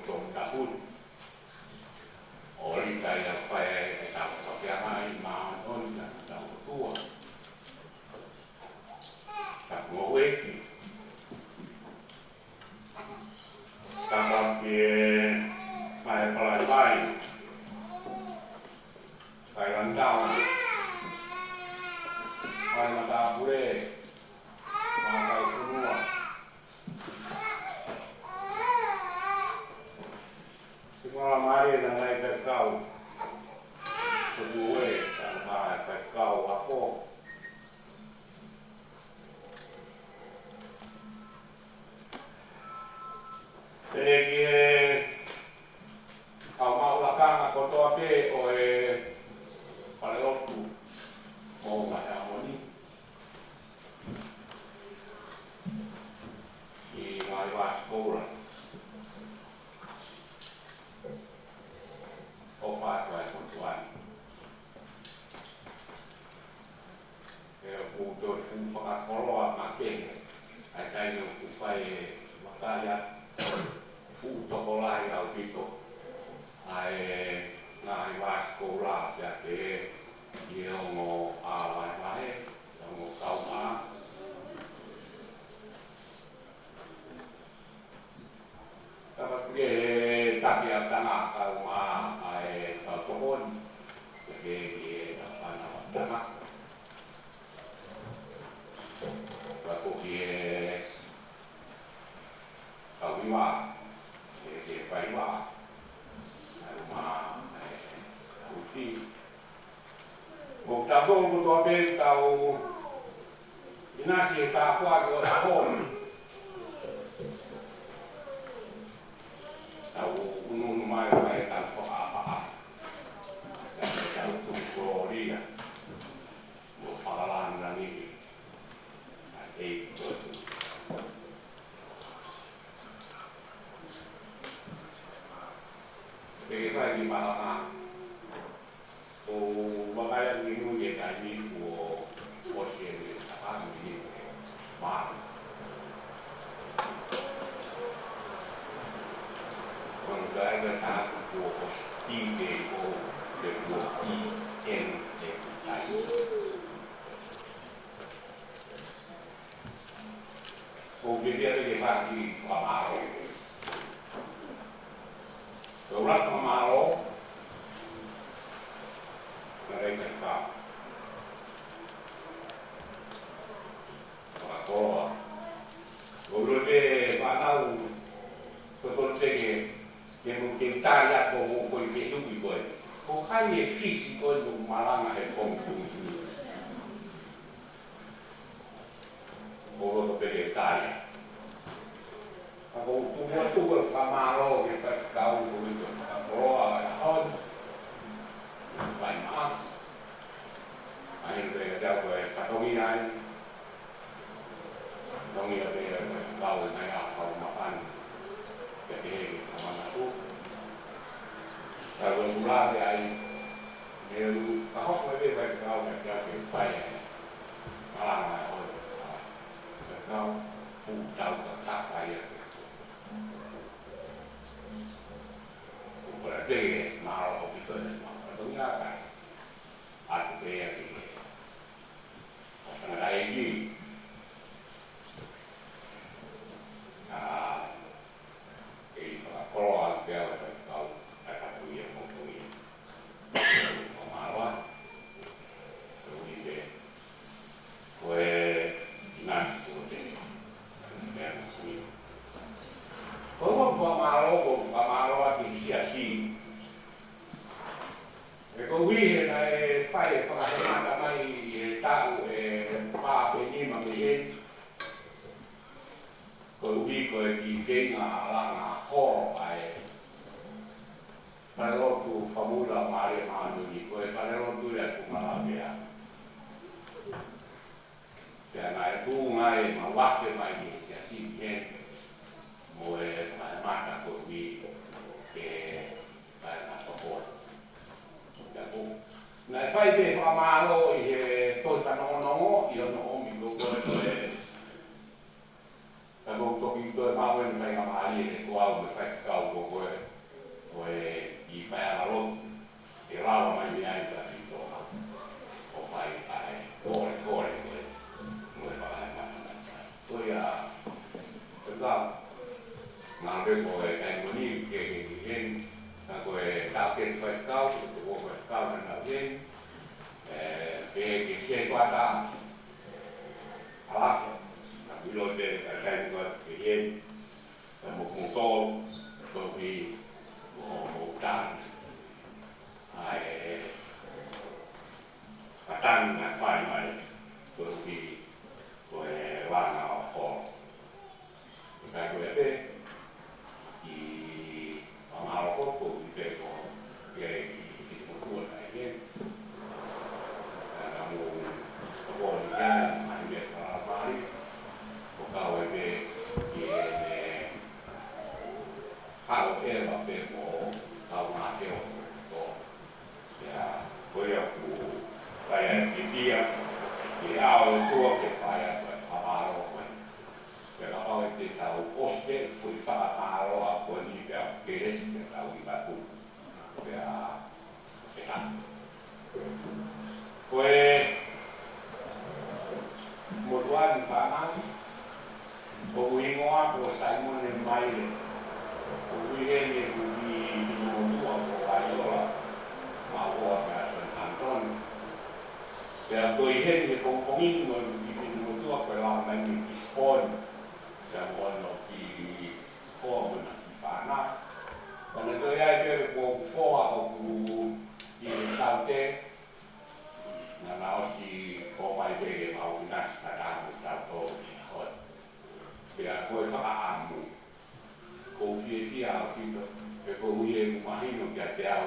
Toputapu. ʻOku ʻikai ha fai ʻetau fakaʻapaʻapa māʻoniʻoni ʻa hotau ʻOtua. Tapu mo e ʻEiki. Tapu ki he Faifekau Palesiteni, Faifekau Lantau, Faifekau Matāpule, Faifekau Fonua. Siʻi Laumālie, ngaahi faifekau, ko e ngaahi faifekau ako. Pehē ki he kau maʻu lakanga kotoa pē ʻo e falelotu mo Ngaahi Hāmani ʻi he ngaahi vā sikoula ʻoku fai ʻi he motuʻa ni. ʻOku toe fuʻu fakakoloa makehe ʻa e taimi ʻoku fai e vakai atu, fuʻu tokolahi ʻaupito ʻa e ngaahi vā sikoula pea pehē ki he ongo ʻā vahevahe, ongo kauʻā. Tapu ki he taki ʻa e tangata kae ʻumaʻā ʻa e kau tokoni, pea pehē ki he fānau ʻa e tangata. Tapu ki he kau hiva, ki he, ki he faiva, kae ʻumaʻā ʻa e uti. Ko kitautolu kotoa pē ʻoku tau ʻinasi he tāpuaki ʻo e ʻaho ni, tau ʻunuʻunu mai ʻo fai ʻetau fakaʻapaʻapa, ʻetau tuku kolōlia mo fakalāngilangiʻi ʻa e ʻEiki toetuʻu. Pea ke fai ni malanga. ʻOku ou vakai atu ki he taimi kuo ʻosi eni e taha miniti ʻe malu. ʻOku ou vakai atu kuo ʻosi eni, ʻo te kuo ʻi eni e taimi. ʻOku ou fiefia pē ke fai ha kiʻi fakamālō. Ko e ʻuluaki fakamālō, ngaahi faifekau, fakakoloa. ʻOku ou ʻilo pē fānau, ko e kole pē ke, ke mou tali atu hoʻomou foʻi fehuʻi ko ē. Ko hai e fisi ko ē ʻoku malanga he pongipongi ni? ʻOku ou loto pē ke tali. Ka ʻoku ou tuku atu e fakamālō ki he faifekau koeʻuhi ko e fakakoloa ʻa e ʻaho ni. Fai maʻa. ʻA ia pē ka tau ko e fatongia ai. Fatongia pē ʻa e faifekau ʻi he ngaahi ʻaho kau māfana. Pea pehē ki he fakamanatu. Ka ʻoku ou lave ai. Meʻa ʻoku ka hoko e pē faifekau. Ko e kiʻi feinga langa holo ʻa e falelotu Fakamoʻui Laumālie Māʻoniʻoni, ko e falelotu ia ʻa e Funga Lavea. Pea naʻe tuʻunga ai ʻemau afe mai ki he siasi ni heni, mo e faʻē mata ko eni, ke faʻē mata ko. Pea ko, naʻe fai pē fakamālō ʻi he toe fanongonongo, ʻi hono ʻomi ko e, ko e, ko e, ka ʻoku ou toki toe maʻu eni faingamālie he ko au mo e faifekau ko ē, ko e kiʻi faiʻanga lotu, ke lava mai mei ai ka ki Tonga, ʻo fai ʻa e kolekole ko ē, mo e fakaemata mai. Ko ia, ko ia, ngā pē ko e kai moni ke ke ki heni, ka ko e tau ke faifekau, ko e faifekau na na heni, ē, ke, ke sie ko ata, Alafa, ka ʻilo te ka kai ko atu ke heni, ka mo mo tō, tō ki, mo mo tāna. ʻA e, ka tāna na fai mai, tō ki, ko e langa ʻo ko. Ka ko e pē, ʻi ʻAmaloko ko ʻi pē ko ia ʻi Fitimotua na ʻi heni. Ka ka mou ka ko ni ia, mai me ka la mai, ko ka ʻo e pē ʻi he ne hao e ma pē mo ka ua ke o ko. Ia, ko ia ʻoku fai ai e fiefia, ke ʻao e tua ke fai atu e fakamālō ko ē. Pea kapau ʻe te tau ʻosi pē, foʻi fakamālō ʻa ko eni pea kelesi pea tau ʻi matu. Pea, pea. Ko e motuʻa ni fānau, ko hoku hingoa ko Saimone Maile. ʻOku ou ʻi heni ʻi he Fitimotua ko Vaiola, Maʻuoa pea Southampton. Pea ko ʻi heni he pongipongi ni mo e kiʻi Fitimotua ko e lava mai mei Gisborne. Pea mo hono kiʻi hoa mo ʻena kiʻi fānau. Pea naʻe toe ʻi ai pē ko ʻeku foha ʻoku ʻi he Saute. Naʻa na ʻosi ō mai pē ke mau ʻinasi tatau mo tautolu ki he hot. Pea ko e fakaʻamu. ʻOku ou fiefia ʻaupito, he ʻoku ʻi ai ʻeku mahino kiate au,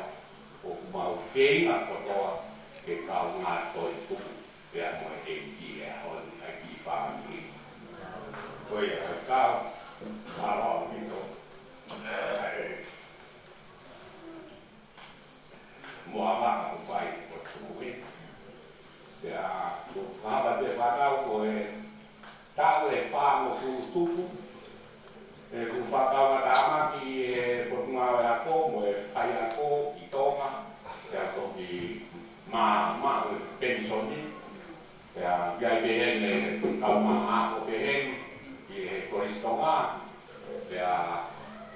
ʻoku mau feinga kotoa ke kaungā toetuʻu, pea mo e ʻEiki he ʻaho ni ʻa e kiʻi fāmili. Ko ia ʻa e kau, mālō ʻaupito. Mo e ʻamanaki ʻoku fai ʻo tuku ē. Pea, ko e fakaava te fānau ko e taʻu ʻe fāngofulu tupu, ʻeku fakaava tāmaki ʻi he Potungāue Ako mo e Faiako ʻi Tonga, pea toki mā, mā ʻo e penisoni, Pea, pea ʻi ai pē heni, kau mā ako pē heni, ʻi he Kolisi Tonga. Pea,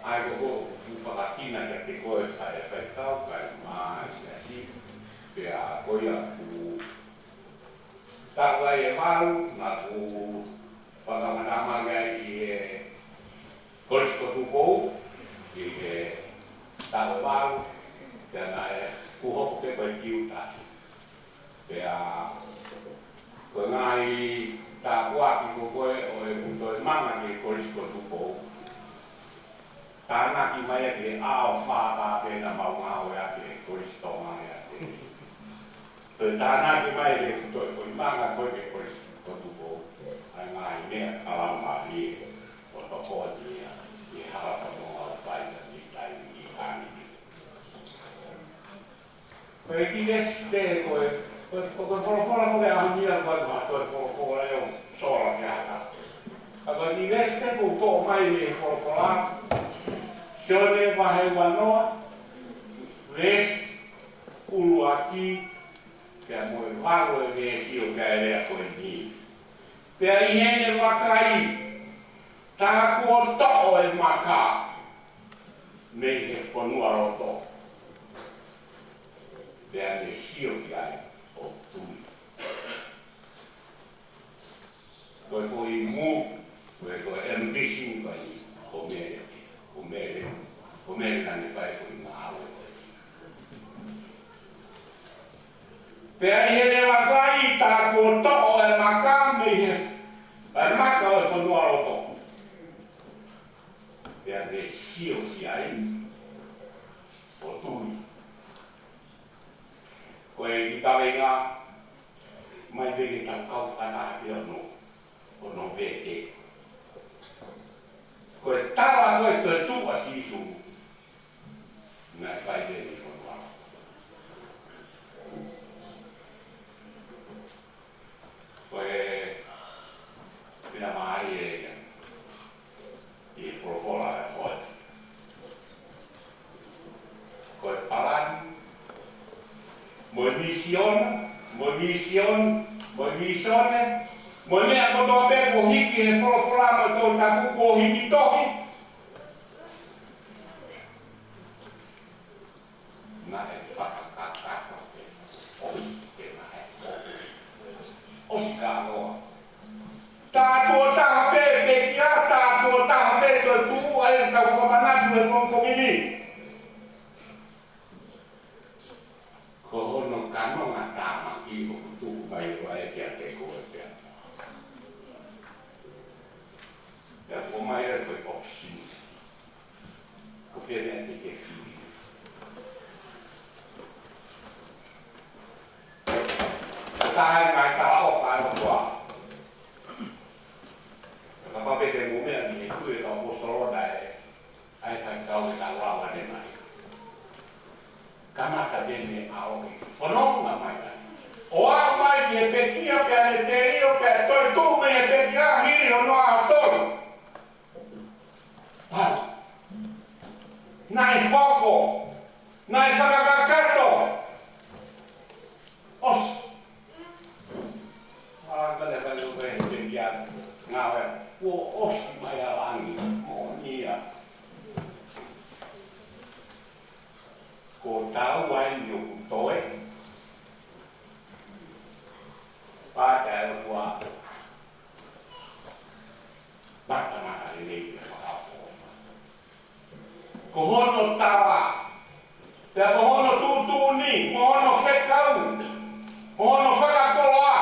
ʻa ia ko ʻeku fuʻu fakakina kiate koe, kae faifekau, kae mā siasi. Pea, ko ia ʻoku taʻu ʻe valu, naʻa ku fakamatama ai ʻi he Kolisi ko Tupou, ʻi he taʻu ʻe valu, pea naʻe ku hoko pē ko e tiuta. Pea, ko e ngaahi tāpuaki ko ē ʻo ʻeku toe manga ki he Kolisi ko Tupou. Tānaki mai ʻa e ʻaho fā pē naʻa mau ngāue ʻaki he Kolisi Tonga ʻi ʻAteni. Toe tānaki mai ʻeku toe foʻi manga ko ē ki he Kolisi ko Tupou. ʻA e ngaahi meʻa ʻa e laumālie ʻo tokoni ia ʻi he hala fononga ʻoku fai ʻi he taimi ni. Ko e kiʻi veesi pē ko ē, ko e, ko e, ko e folofola ko ē ʻa e ʻaho ni ʻa ko e, ko e folofola ʻe ʻo sola ke ata. Ka ko e kiʻi veesi pē ʻoku toʻo mai mei he folofola, Sione vahe uanoa, veesi ʻuluaki, pea mo e valu ʻo e veesi ʻoku ʻi ai e lea ko eni. Pea ʻi heʻene vakai, tā kuo toʻo e maka mei he fonualoto. Pea ne sio ki ai ʻo tui. Ko e foʻi move, ko e, ko e ambition ko eni, ko Mele, ko Mele, ko Mele naʻa ne fai e foʻi ngāue ko eni. Pea ʻi heʻene vakai tā kuo toʻo e maka mei he, e maka ʻo e fonualoto. mai pē ke tau kau fakataha pē ʻo nau, ʻo nau vete. Ko e tala ko ē toetuʻu ʻa Sīsū, naʻe fai pē ʻi he fonua. Ko e meʻa mālie ia ʻi he folofola ʻa e ʻOtua. Ko e palani, mo e misiona, mo e misiona, mo e misiona, mo e meʻa kotoa pē kuo hiki he folofola mo e Tohi Tapu kuo hiki tohi. Naʻe fakakakato pē. ʻOsi pē naʻe. ʻOsi kātoa. Tātuʻo taha pē, pekia, tātuʻo taha pē toetuʻu ʻa e kau fakamanatu he pongipongi ni. Ko hono kanonga tāmaki ʻoku tuku mai ʻe he ʻOtua kiate koe pea mo au. Pea ʻomai e foʻi options. Ko fē meʻa te ke fili? Ko e taha e ngaahi talaʻofa ʻa e ʻOtua. Kapau pē te mou meʻa ni he tui e kau ʻaposetolo naʻe, ʻa e faikau ʻe kau ava ne mai. Kamata pē mei he ʻaho ni, fononga mai ai. ʻO aʻu mai ki he pekia, pea ne telio, pea toetuʻu mei he pekia, hili hono ʻaho tolu. Pau. Naʻe hoko. Naʻe fakakakato. ʻOsi. ʻA, ka le ka le ka le kia. Ngāue. Kuo ʻosi mai ʻa langi. Moʻoni ia. Ko tau ai ni ʻoku toe. Pata e ua. Pata mata lelei pea fakaʻofoʻofa. Ko hono tala, pea mo hono tuʻutuʻuni, mo hono fekau, mo hono fakakoloa.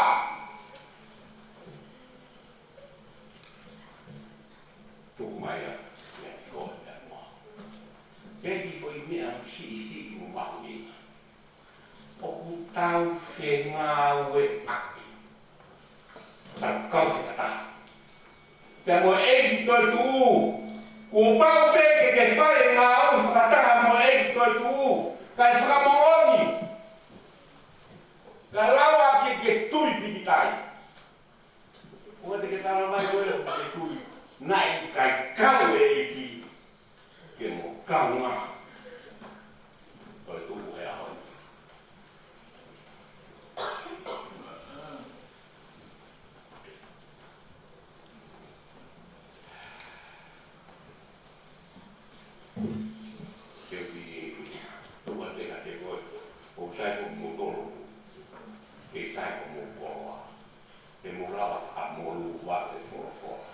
Tuku mai ia, ia tiko ia mo. Pea ki foʻi meʻa siʻisiʻi mo mahuʻinga. ʻOku tau fengāueʻaki. Tau kau fakataha. Pea mo e ʻEiki toetuʻu. Kuo pau pē ke ke fai e ngāue fakataha mo e ʻEiki toetuʻu. Kae fakamoʻoni. Kae lava ke ke tui pikitai. ʻOua te ke tala mai ko e ke tui. Naʻe ʻikai kau e ʻEiki ke mo kaunga. Ko e tuku he ʻaho ni. Ke ki tua te na te koe. ʻO sai ko mo tolo. Ke sai ko mo koloa. Te mou lava fakamoʻoni ʻa e folofola.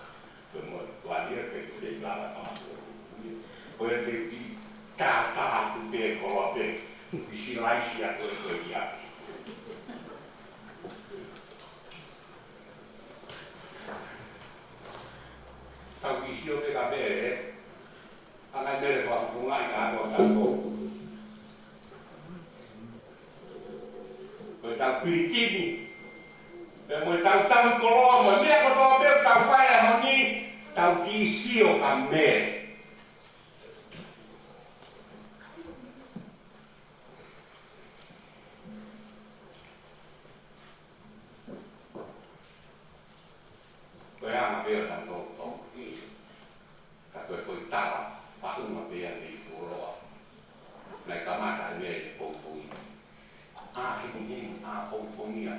Te mou tuania ke te lava fakamoʻoni. Ko e te ki tātā atu pē koloa pē. ʻI Silaisi atu e koe ia. Tau ki sio pē ka pē, ē. Anga mele fakafunga i ka ʻato ʻato. Ko e tau pilikimi. Pea mo e tau tau koloa mo e meʻa kotoa pē ʻoku tau fai he ʻaho ni, tau kiʻi sio ka mele. Ko e anga pē ʻo e tau tau. Ka ko e foʻi tala, faʻunga pē ia mei fuoloa. Naʻe kamata e meʻa he pongipongi. ʻA heni heni, ʻa pongipongi ia.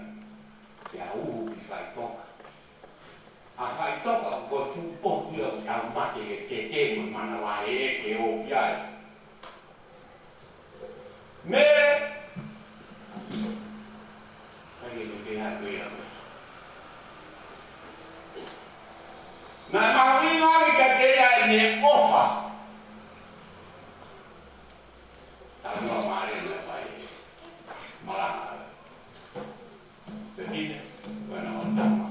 Pea uhu ki faʻitoka. ʻA faʻitoka ko e fuʻu potu ia ʻoku tau mate he tete mo e manavahē ke ō ki ai. Mele. Kai e mele atu ia. Naʻe mahuʻinga ange kiate ia ʻene ʻofa. Talanoa mālie naʻe fai. Malanga. Pepine, ko ena ʻo tama.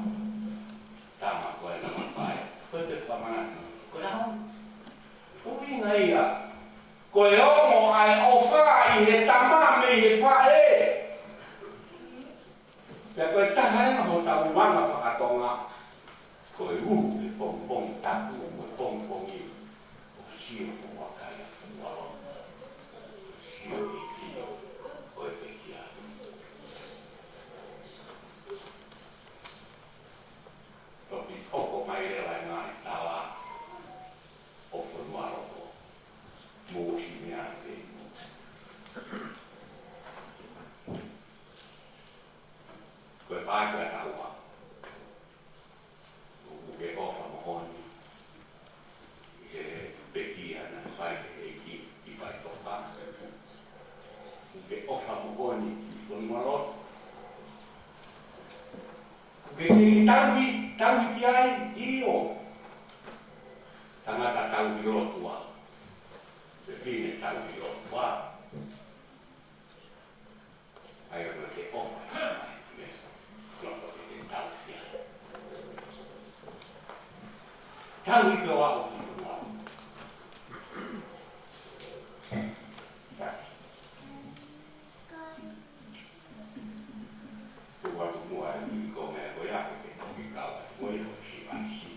Tama, ko ena ʻo fai. Ko e te whakamana. Ko ena ʻo. Ko ʻuhinga ia. Ko e ongo ʻa e ʻofa ʻi he tama mei he faʻē. Pea ko e taha ena hotau anga fakatonga, ko e uhu he pongipongi tapu mo e pongipongi ʻo sio ko e vakai ʻa e fonua loto. Sio ki he kino ʻo e pekia. Toki hoko mai leva e ngaahi tala ʻo fonua loto. Mo si mea te mo. Ko e pāki a taua. ʻOku ke ʻofa moʻoni ʻi he pekia naʻe fai ʻe he ʻEiki ʻi Faitoka? ʻOku ke ʻofa moʻoni ki fonua loto? ʻOku ke kei tauhi, tauhi ki ai? ʻIo. Tangata tauhi lotu ā. Fefine tauhi lotu ā. ʻA ia ʻoku ke ʻofa ʻi he meʻa. Loto ke ke tauhi ai. Tauhi ke ʻoua ʻo ki fonua. Tuku atu muʻa e kiʻi konga ko ia ke ke toki kau atu mo ia ʻo si vaisi.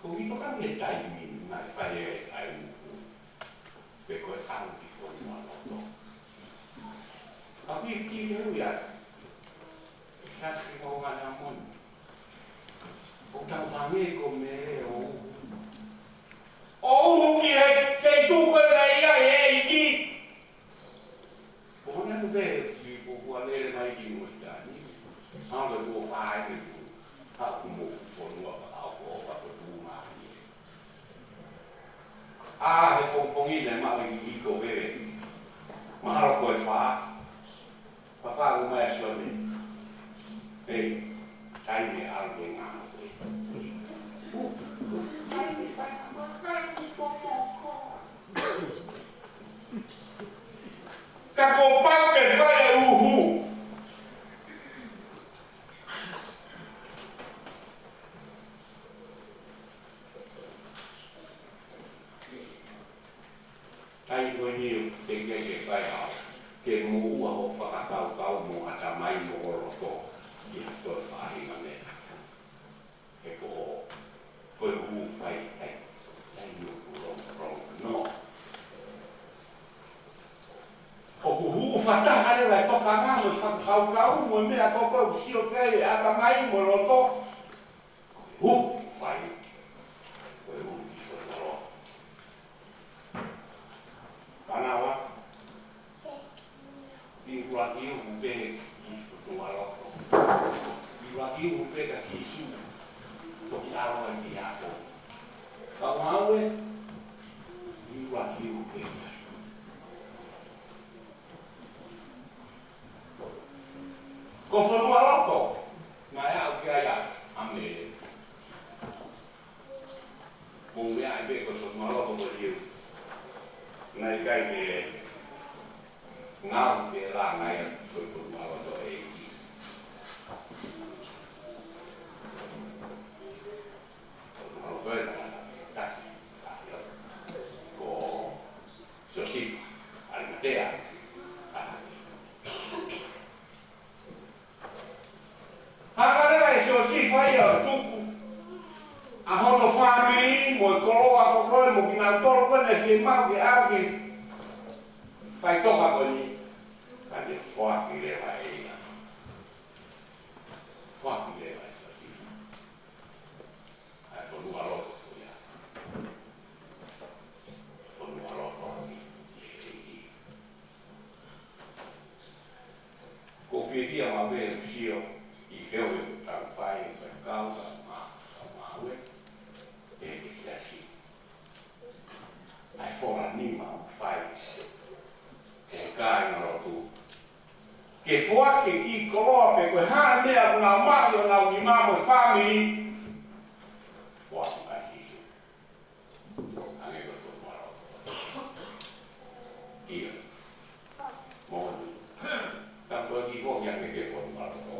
Ko e kiʻi konga e taimi naʻe fai ai ʻa e uhu. Pe ko e ʻalu ki fonua loto. ʻA ia ko e kiʻi ui atu. Kasi ko ngana moni. ʻOku tau hangē ko Mele ʻo uhu. ʻO uhu ki he feituʻu ko ē naʻe ʻi ai e ʻEiki. Ko hono ʻuhinga pē he kiʻi fuofua lele mai ki Nuʻusila ni. Hanga ko e fai ke tu. Haʻu mo e fuʻu fonua fakaʻofoʻofa ko Tūmālie. ʻA, he pongipongi naʻe maʻu e kiʻi hiko veve. Mahalo ko e fā. Fafā ʻoku mai ʻa Sione. Hei, taimi ʻalu ke ngāue. Ka kuo pau ke fai e uhu. Taimi ko eni ʻoku teʻeki ke fai hao, ke moʻua hoʻo fakakaukau mo ʻatamai mo ho loto, ki ha toe faʻahinga meʻa. He ko, ko e uhu fai, fai, taimi ʻoku longo, longo, nō. ʻOku hū fakataha leva e tokanga mo e fakakaukau mo e meʻa ko ē ʻoku sio ki ai e ʻatamai mo e loto. Uhu fai, ko e uhu ki fonua loto. Panawa, ʻi ʻuluaki uhu pē ki fonua loto. ʻI ʻuluaki uhu pē ka Sīsū, toki ʻalu ai ki he ako. Ka ngāue, ʻi ʻuluaki uhu pē ki ai. Ko fonua loto, naʻe aʻu ki ai ʻa, ʻa Mele. Mou meaʻi pē ko fonua loto ko ia. Naʻe ʻikai ke ngāue ke langa ia ko fonua loto ʻEiki. Fonua loto e tangata taki, taki ko Siosifa ʻAlimatea. Hanga leva ʻe Siosifa ia ʻo tuku ʻa hono fāmili mo e koloa ko ē mo kinautolu ko ē naʻe fiemaʻu ke ʻalu ki Faitoka ko eni. Ka ne foaki leva ʻe ia. Foaki leva ʻe Siosifa ʻa e fonua loto ko ia. Fonua loto ʻi he ʻEiki. Ko e fiefia maʻu pē ʻeku sio ʻi he feohi ʻoku tau fai, faikau, tau mā-, tau maʻu ē, ʻe he siasi. ʻA e fola nima ʻoku fai ʻe he kāingalotu. Ke foaki e kiʻi koloa pe ko e hā e meʻa ʻoku nau maʻu ʻi honau nima mo e fāmili. Foaki mai Sīsū. Hangē ko e fonua loto. ʻIo. Moʻoni. Ka ko e kiʻi foaki ange ki he fonua loto.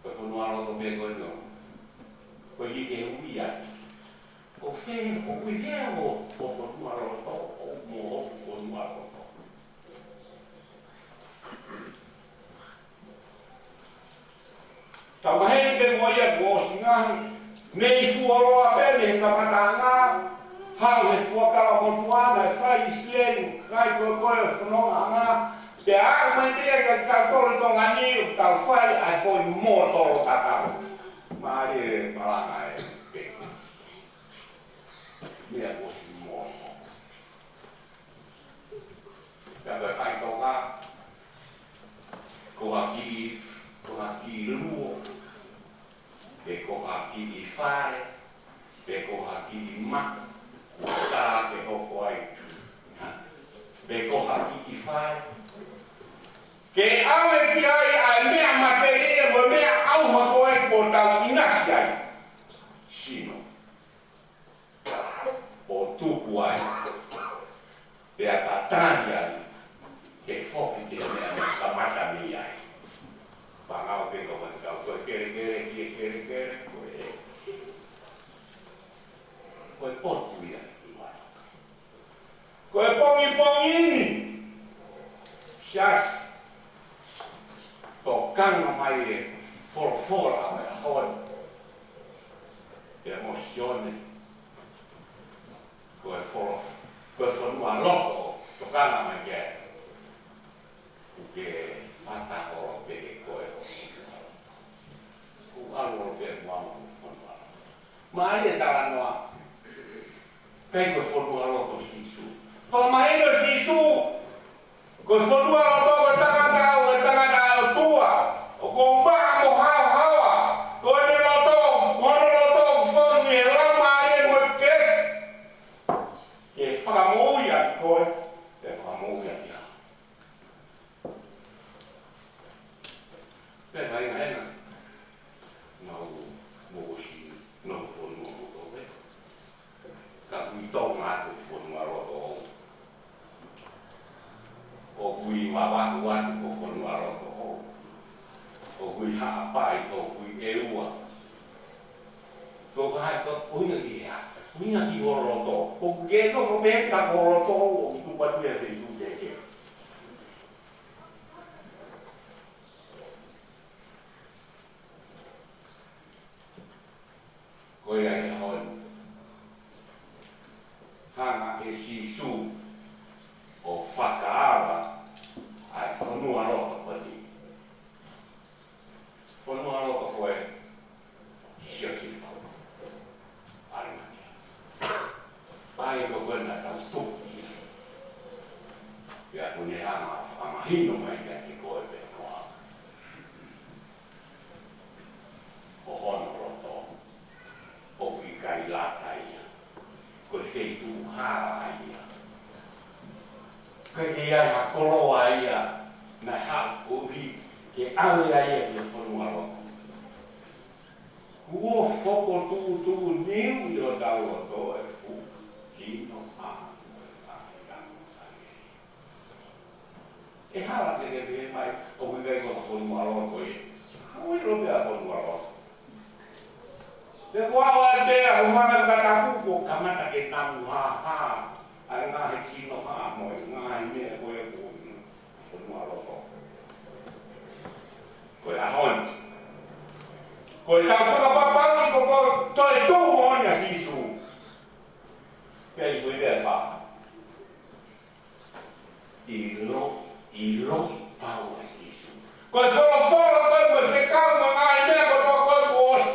Ko e fonua loto pē ko eni. Ko e kiʻi fehuʻi ia. Ko fē, ko e fē hoʻo, hoʻo fonua loto, ʻo mo hoku fonua ko e fonongaʻanga, pea aʻu mai pē ia kiate kitautolu ʻi Tonga ni, ʻoku tau fai ʻa e foʻi mōtolo tatau. Mālie e malanga ē, pē. Meʻa ko e foʻi mōtolo. Pea ko e faʻitoka, ko ha kiʻi, ko ha kiʻi luo, pe ko ha kiʻi fale, pe ko ha kiʻi maka, kuo tā ke hoko ai. Pe ko ha kiʻi fale. Ke ʻave ki ai ʻa e meʻa matelie mo e meʻa ʻauha ko ē kuo tau ʻinasi ai. Sino. ʻO tuku ai, pea tatali ai, ke foki ki he meʻa naʻe kamata mei ai. Pangau pē ko e kau, ko e kelekele, ki he kelekele, ko e, ko e potu ia. Ko e pongipongi ni, siasi, tokanga mai e folofola ʻo e ʻaho ni. Pea mo Sione, ko e folo-, ko e fonualoto, tokanga mai ke, ʻoku ke fata holo pē ke ko e ʻo. Kuo ʻalu holo pē muʻa mo fonualoto. Mālie e talanoa, ʻikai ko e fonualoto ʻo Sīsū. Fakamahino ʻe Sīsū, ko e fonualoto ko e tangata, ko e tangata ʻa e ʻOtua. ʻOku ou maʻa mo haohaoa. Ko ʻene loto, mo hono loto ʻoku fonu ʻi he Laumālie mo e kelesi. Ke fakamoʻui ʻaki koe, ke fakamoʻui ʻaki au. Pea fai na ena. Nau mo si, nau fonua mo tō pē. Ka ʻoku ʻi Tonga atu fonualoto. ʻOku ʻi Vavaku atu ko fonualoto. ʻOku ʻi Haʻapai, ʻoku ʻi ʻEua. Ko hai ko ʻuhinga ki hea? ʻUhinga ki ho loto. ʻOku ke nofo pē ka ko ho loto, ʻoku tuku atu ia te tu te ke. Ko ia ʻi he ʻaho ni. Hanga ʻe Sīsū ʻo fakaava ʻa e fonualoto ko eni. Fonualoto ko e Siosifa ʻAlimatea. Pea ko ena tau tuku ia. Pea ʻoku ne hanga ʻo fakamahino mai kiate koe pea mo au. Ko hono loto, ʻoku ʻikai lata ia. Ko e feituʻu hala ia. ʻIkai ke ʻi ai ha koloa ia, naʻe haʻu koeʻuhi ke ʻave ai ia ki he fonualoto. Kuo fokotuʻutuʻuni ʻi hotau loto e fuʻu kinohaʻa mo e fakakoloa. ʻE hala ke ke pehē mai, ʻoku ʻikai ko ha fonualoto ia. ʻOku ʻi loto pē ʻa e fonualoto. Pea ko au ʻa e pea, ʻoku ou hanga ʻo fakatapu kuo kamata ke namu hāhā ʻa e ngaahi kinohaʻa mo e ngaahi meʻa ko ē ʻoku ʻi he fonualoto. Ko e ʻaho ni. Ko e tau fakapapauʻi ko e toetuʻu moʻoni ʻa Sīsū. Pea ʻi he foʻi lea ʻe fā. ʻIlo, ʻilo pau ʻa Sīsū. Ko e folofola ko ē mo e fekau mo e ngaahi meʻa kotoa ko ē kuo ʻosi.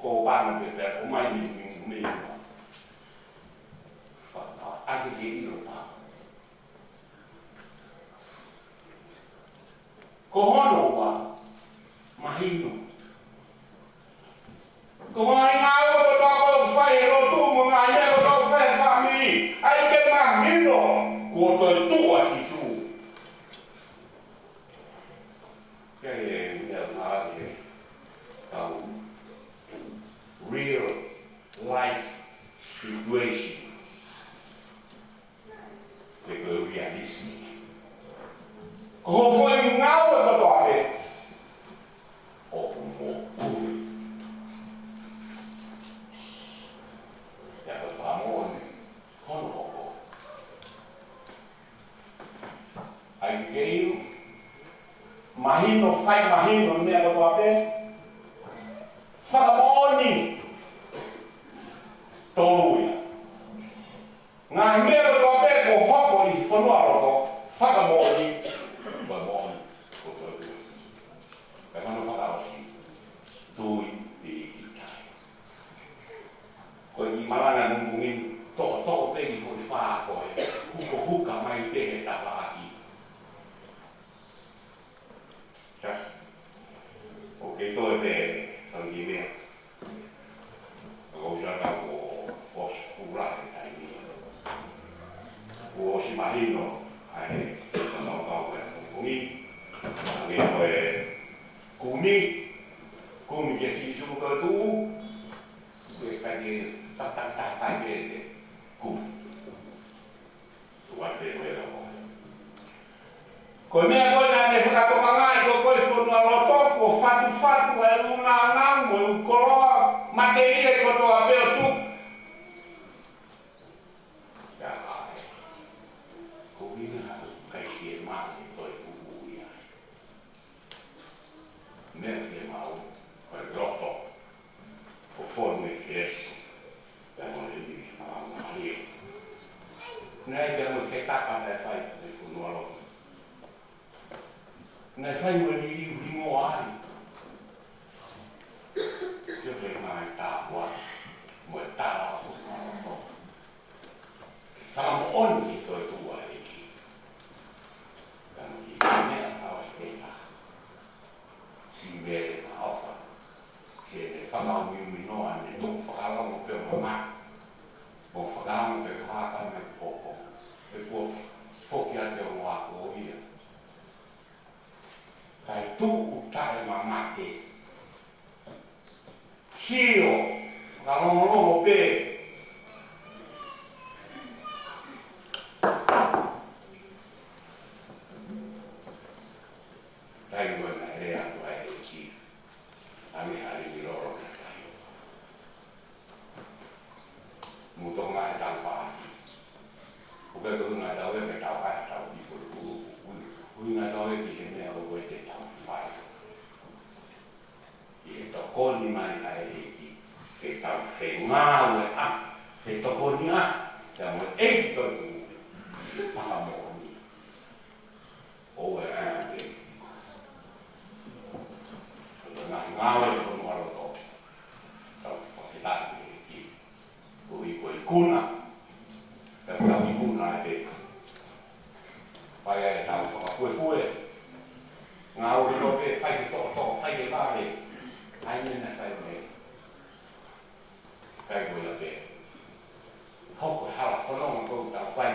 Ko pana pē pea ko mai ni ni ni ni. Fakaʻaki ke ʻilo pau. Ko hono ua, mahino. Ko e ngaahi ngāue kotoa ʻoku fai he lotu mo e ngaahi meʻa kotoa ʻoku fai he fāmili, ʻai ke mahino kuo toetuʻu ʻa Sīsū. Ke meʻa ngāue ke tau real life situation. Ke ko e realistic. Ko hoʻo foʻi ngāue kotoa pē ʻoku moʻui. Pea ko e fakamoʻoni hono hoko. ʻAi ke inu, mahino, fai mahino meʻa kotoa pē. Fakamoʻoni tolu ia. Ngaahi meʻa kotoa pē kuo Palo ko fakamoʻoni, ko e moʻoni, ko e moʻoni. Kae mano fakaʻosi, tui ʻi he ʻikai. Ko e kiʻi malanga ʻanenai, toʻotoʻo pē ʻi he foʻi fā ko ē, hukahuka mai pē he tafaʻaki. Sa, ʻoku kei toe pē, fanga kiʻi meʻa. Ka ʻoku ou sio atu ʻoku ʻosi kula he taimi. Kuo ʻosi mahino ʻa e fakakaukau ʻa e pongipongi. Hangē ko e kumi, kumi kia Sīsū toetuʻu. Ko e kai ke takataka taha kai ke ke kumi. Tuate ko e lava. Ko e meʻa ko ē naʻa ne fakatokangaʻi ko e fonualoto, kuo fatufatu ʻa e ʻū naunau mo e ʻū koloa matelie kotoa pē ʻo tuku. Ka ai, ko e ʻuhinga ʻoku ʻikai ke maʻu e toetuʻu ia. Meʻa ke maʻu, ko e loto, ko e fonu e kelesi, pea mo e liliu ʻi he Laumālie. Naʻe pea mo e fetapa naʻe fai ʻe he fonualoto. Naʻe fai mo e liliu hingoa ai. Sio ki he ngaahi tāpuaki, mo e tala ʻo e fonualoto. Fakamoʻoni ki he toetuʻu ʻa e ʻEiki. Ka mo e kiʻi meʻa fakaʻosi pē taha. Siʻi meʻa ʻe fakaʻofa. Ke ne fakaumiumi noa ne tuku fakalongo pē ʻo mamata. Mo fakaongo pē ko e hā ka mea kuo hoko. He kuo foki atu ʻo ako ia. Kae tuʻu taʻemamate. Sio, fakalongolongo pē. Taimi ko ē naʻe lea atu ai e ʻEiki, ʻa e meʻa ʻa e limi lolo ki he tahi. Mo e tonga e tau fāki. ʻOku ʻikai ko e ʻuhinga ʻetau ʻai ke tau ʻai ʻetau piko ʻi he kulupu. ʻUhinga ʻetau ʻai ki he meʻa ʻoku ʻikai te tau fai. ʻI he tokoni mai ʻa e ʻEiki, ke tau fengāueʻaki, fetokoniʻaki, pea mo e ʻEiki toetuʻu, ʻi he fakamoʻoni. ʻOua ʻe ʻai ke ʻi he ngaahi ngāue ʻo e fonualoto, tau fakafetaʻi ki he ʻEiki. Ko e ikuna. Ka tau ikuna ʻa e pē. Fai ai ʻetau fakapuepue. Ngāue kotoa pē, fai ke toʻotoʻo, fai ke vave. ʻAi meʻa naʻe fai mei. Kai ko ia pē. Hoko e hala fononga ko ē ʻoku tau fai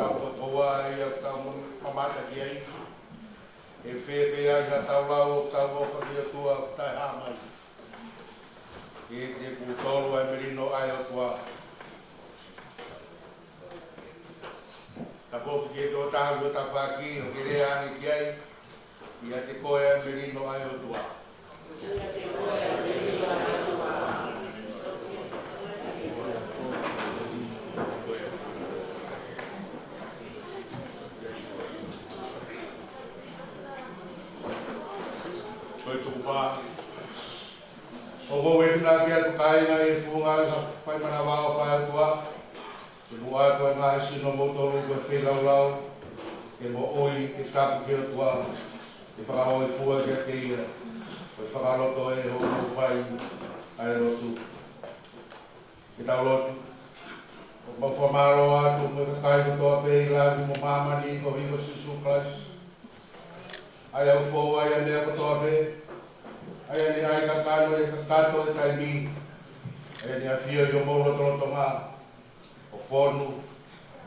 Ko e ʻOtua ia ʻoku tau mamata ki ai. ʻE fēfē ai haʻatau lau ʻoku tau ʻofa ki he ʻOtua ʻoku taʻehāmai. Kiate kimoutolu ʻa e melino ʻa e ʻOtua. Tafoki ki he tokotaha ʻo e tafaʻaki ʻo ke lea ange ki ai. ʻIate koe ʻa e melino ʻa e ʻOtua. Ko e tukupā. ʻOku ou ʻuhinga ki atu kāinga ʻi he funga ʻo e fai manavao fai ʻOtua. Ke muʻa atu ʻa e ngaahi sino ʻo moutolu ko e feilaulau, ke moʻui, ke tapu ki he ʻOtua, ke fakahōifua kiate ia, ko e fakaloto ʻe hoʻomou fai ʻa e lotu. Ke tau lotu. ʻOku mau fakamālō atu mo e kakai kotoa pē ʻi langi mo māmani koeʻuhi ko Sīsū Kalaisi. ʻA ia ʻoku fou ai ʻa e meʻa kotoa pē, ʻa ia naʻe ʻai kakano ʻe kakato ʻa e taimi, ʻa ia naʻe ʻafio ʻi homou lotolotonga, ʻo fonu,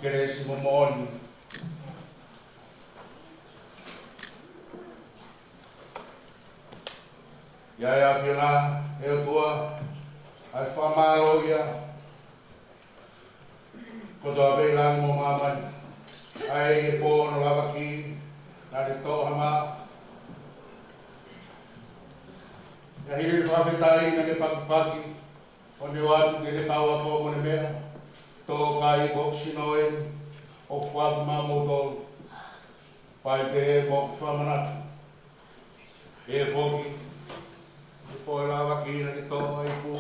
kelesi mo moʻoni. ʻI he ʻAfiona, ʻe ʻOtua, ʻa e fakamālō ia, kotoa pē ʻi langi mo māmani, ʻa e pō hono lavaki, naʻa ne toʻo ha mā. ʻI he hili ʻene fakafetaʻi naʻa ne pakipaki, ʻo ne ʻoatu ki heʻene kau ako mo ne meʻa, tō kai ko hoku sino eni, ʻoku foaki maʻamoutolu, fai pehē mo hoku fakamanatu. ʻI he foki, ʻi he pō ʻo e lavaki naʻa ne toʻo ʻa e ipu.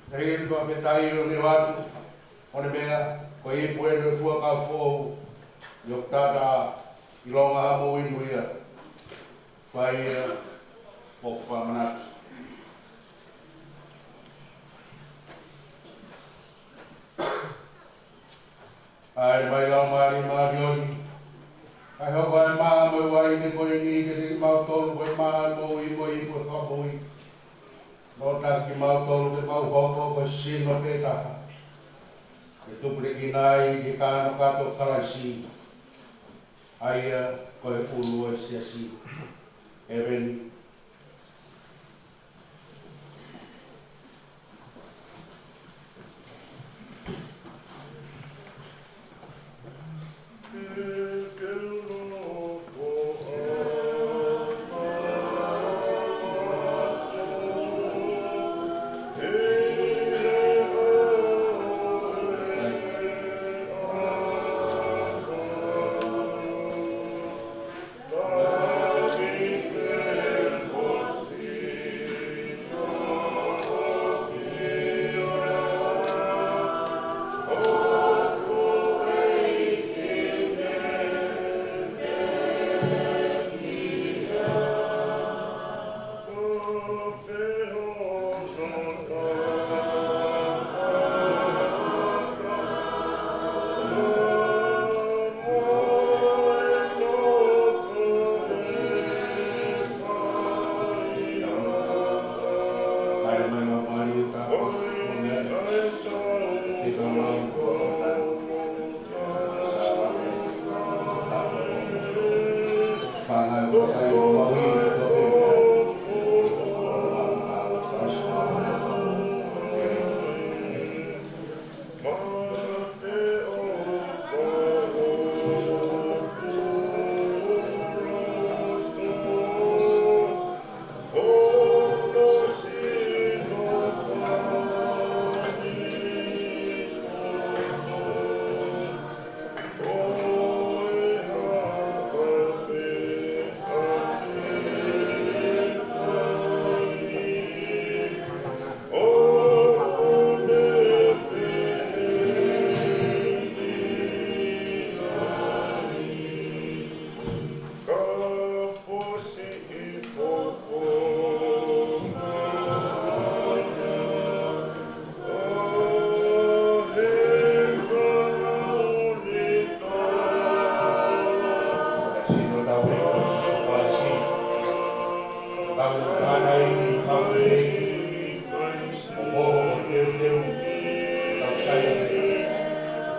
ʻI he hili ʻene fakafetaʻi ʻo ne ʻoatu, ʻo ne meʻa, ko e ipu eni ʻo e fuakava foʻou, ʻi hoku taʻataʻa, ʻilonga haʻamou inu ia. Fai ia mo hoku fakamanatu. ʻAi mai Laumālie Māʻoniʻoni, kae hoko ʻa e mā mo e uaine ko eni kiate kimautolu ko e mā ʻo e moʻui mo e ipu ʻo e fakamoʻui. Nofo ʻiate kimautolu ke mau hoko ko e sino pē taha, ke tupulekina ai ki he kakano kakato ʻo Kalaisi, ʻa ia ko e ʻulu ʻo e siasi. ʻEmeni.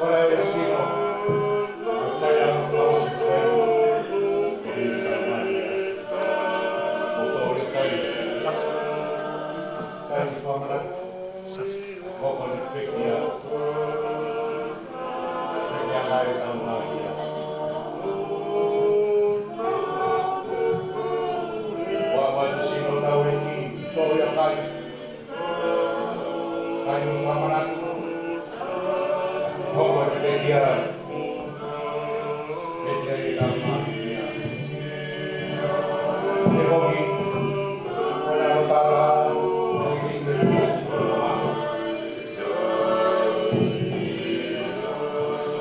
Kae sino, ʻoku ʻikai ha tau si fai, ʻoku ʻikai ha tau si fai. Kae fakamanatu, ʻoku ne pekia, pekia kae tau makia. Ua ua tu sino tau eki, tau ia kai. Kai mo fakamanatu. Hoko te te kia. Te te ia ka ma ia. Te koki. Ona o tata.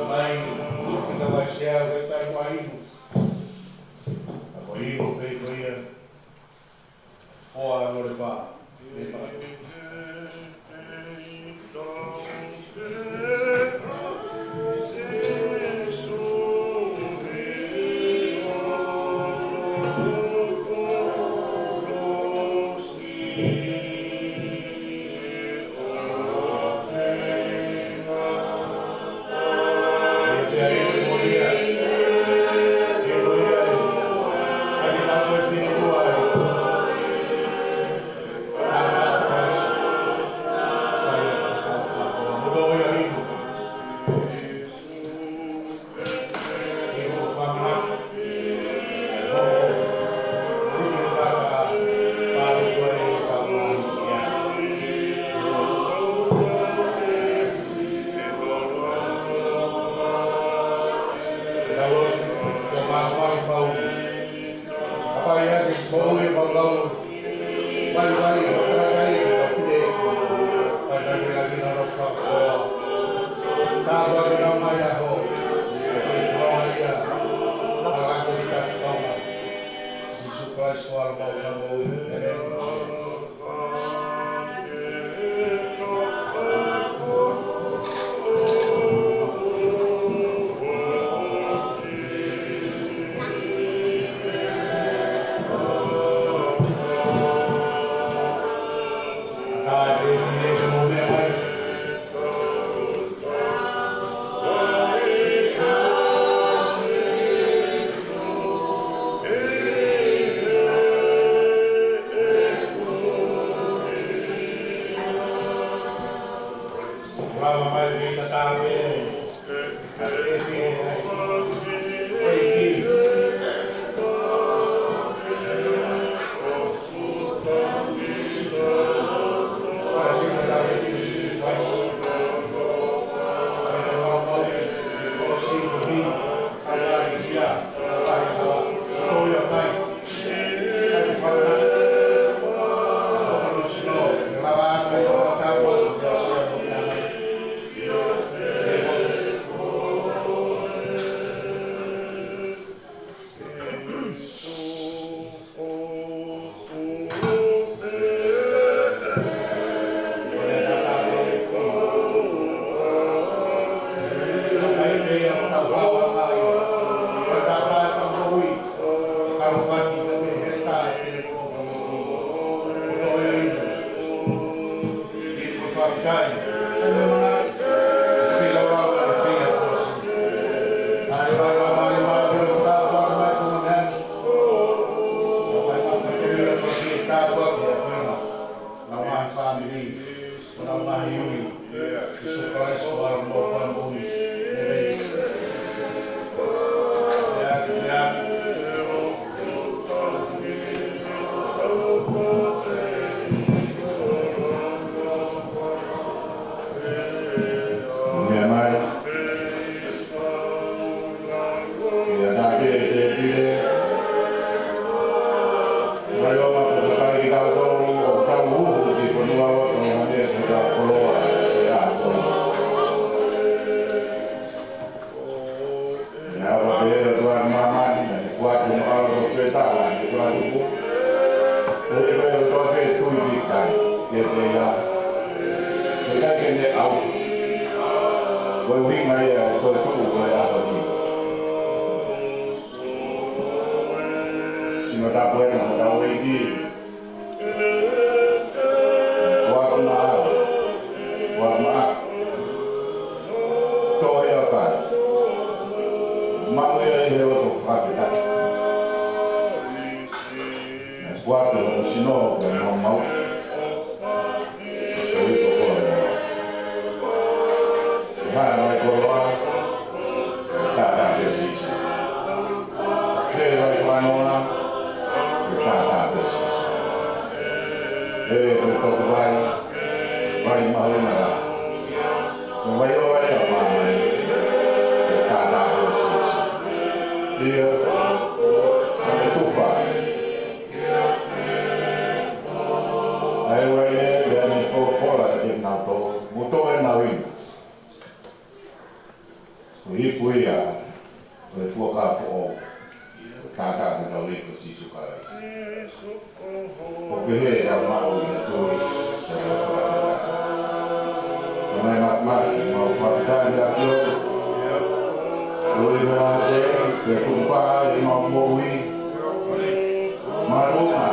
Mai, kita vai sea, kita vai inu. Ako inu, pe ko ia. Foa no le pa. Le pa. Ia naʻa ke te pile. Mai o ma ko ka i ka ko o ka uhu ki fonua o to ma ne ki ka koloa e a ko. Ia wa ke o tua mamani na ni kua tu ma o ke ta na ni kua tu. Ko te ko o tua ke tu i kai ke te ia. Ke kai ke ne au. Ko e uhinga ia ko e tuʻu ko e ʻaho ni. Sino tapu ena mo tau ʻEiki. Ua maʻa. Ua maʻa. Toʻo ia Maʻu ia ʻi he loto fakafetaʻi. Naʻe fuata hono sino ke maumau. Ko ia ko koe moa. Ke hā mai koloa, ke tātā pē Sīsū. Ke vai fanonga, ke tātā pē Sīsū. He ko e toki vai, vai mahuʻinga lahi. Ko e vai ʻo vai ʻa māmani, ke tātā pē Sīsū. ʻIo, ʻa e tufa. ʻA e vai ē, pea ne folofola kiate kinautolu, mou toʻo ʻo maʻu ʻi he Ko e ipu ia ʻo e fuakava foʻou, ko e tātā ʻa hotau ʻEiki ko Sīsū Kalaisi. ʻOku pehē ʻetau maʻu ʻi he tui, ko e fakafetaʻi. Ko e mafimafi, mau fakafetaʻi ʻi he ʻAfiona. Ko e meʻa te, ko e tukupā ʻi heʻemau moʻui. Mālō ʻa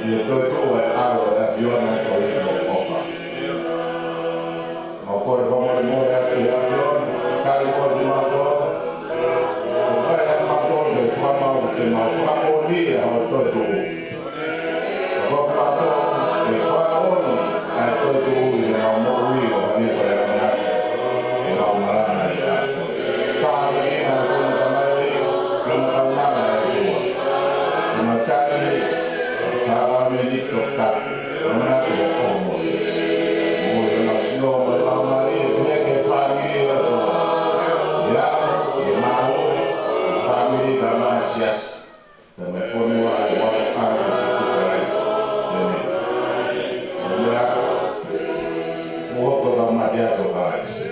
e toetuʻu ʻa e ʻAlo ʻo e ʻAfiona ko e ʻofa. Mau kole fakamolemole atu ʻi he ʻAfiona, tali mo kimautolu. ʻOku ʻikai ʻamanaki ke fakamaau ke mau fakamoʻoni ʻa hoʻo toetuʻu. Ka ko kimautolu ke fakamoʻoni ʻa e toetuʻu ʻi heʻemau moʻui ʻo hangē ko e ʻamanaki ʻemau malanga ʻi he ʻaho. Tāpuekina ʻa e kona tamai, kona kaunanga ʻe ua. Kona tali, sākalamēniti toputapu. Kona ko hoʻo moʻui. Moʻui ʻo e sino mo e laumālie, pea ke fāmili ʻa e ʻOtua. ʻIa, ʻi he māʻoniʻoni, fāmili kae ʻumaʻā e siasi. Pea mo e fonua ʻa e ʻOtua ko Sīsū Kalaisi. ʻĒmeni. ʻĒmeni. Mou hoko ʻo tau mate atu ʻia Kalaisi.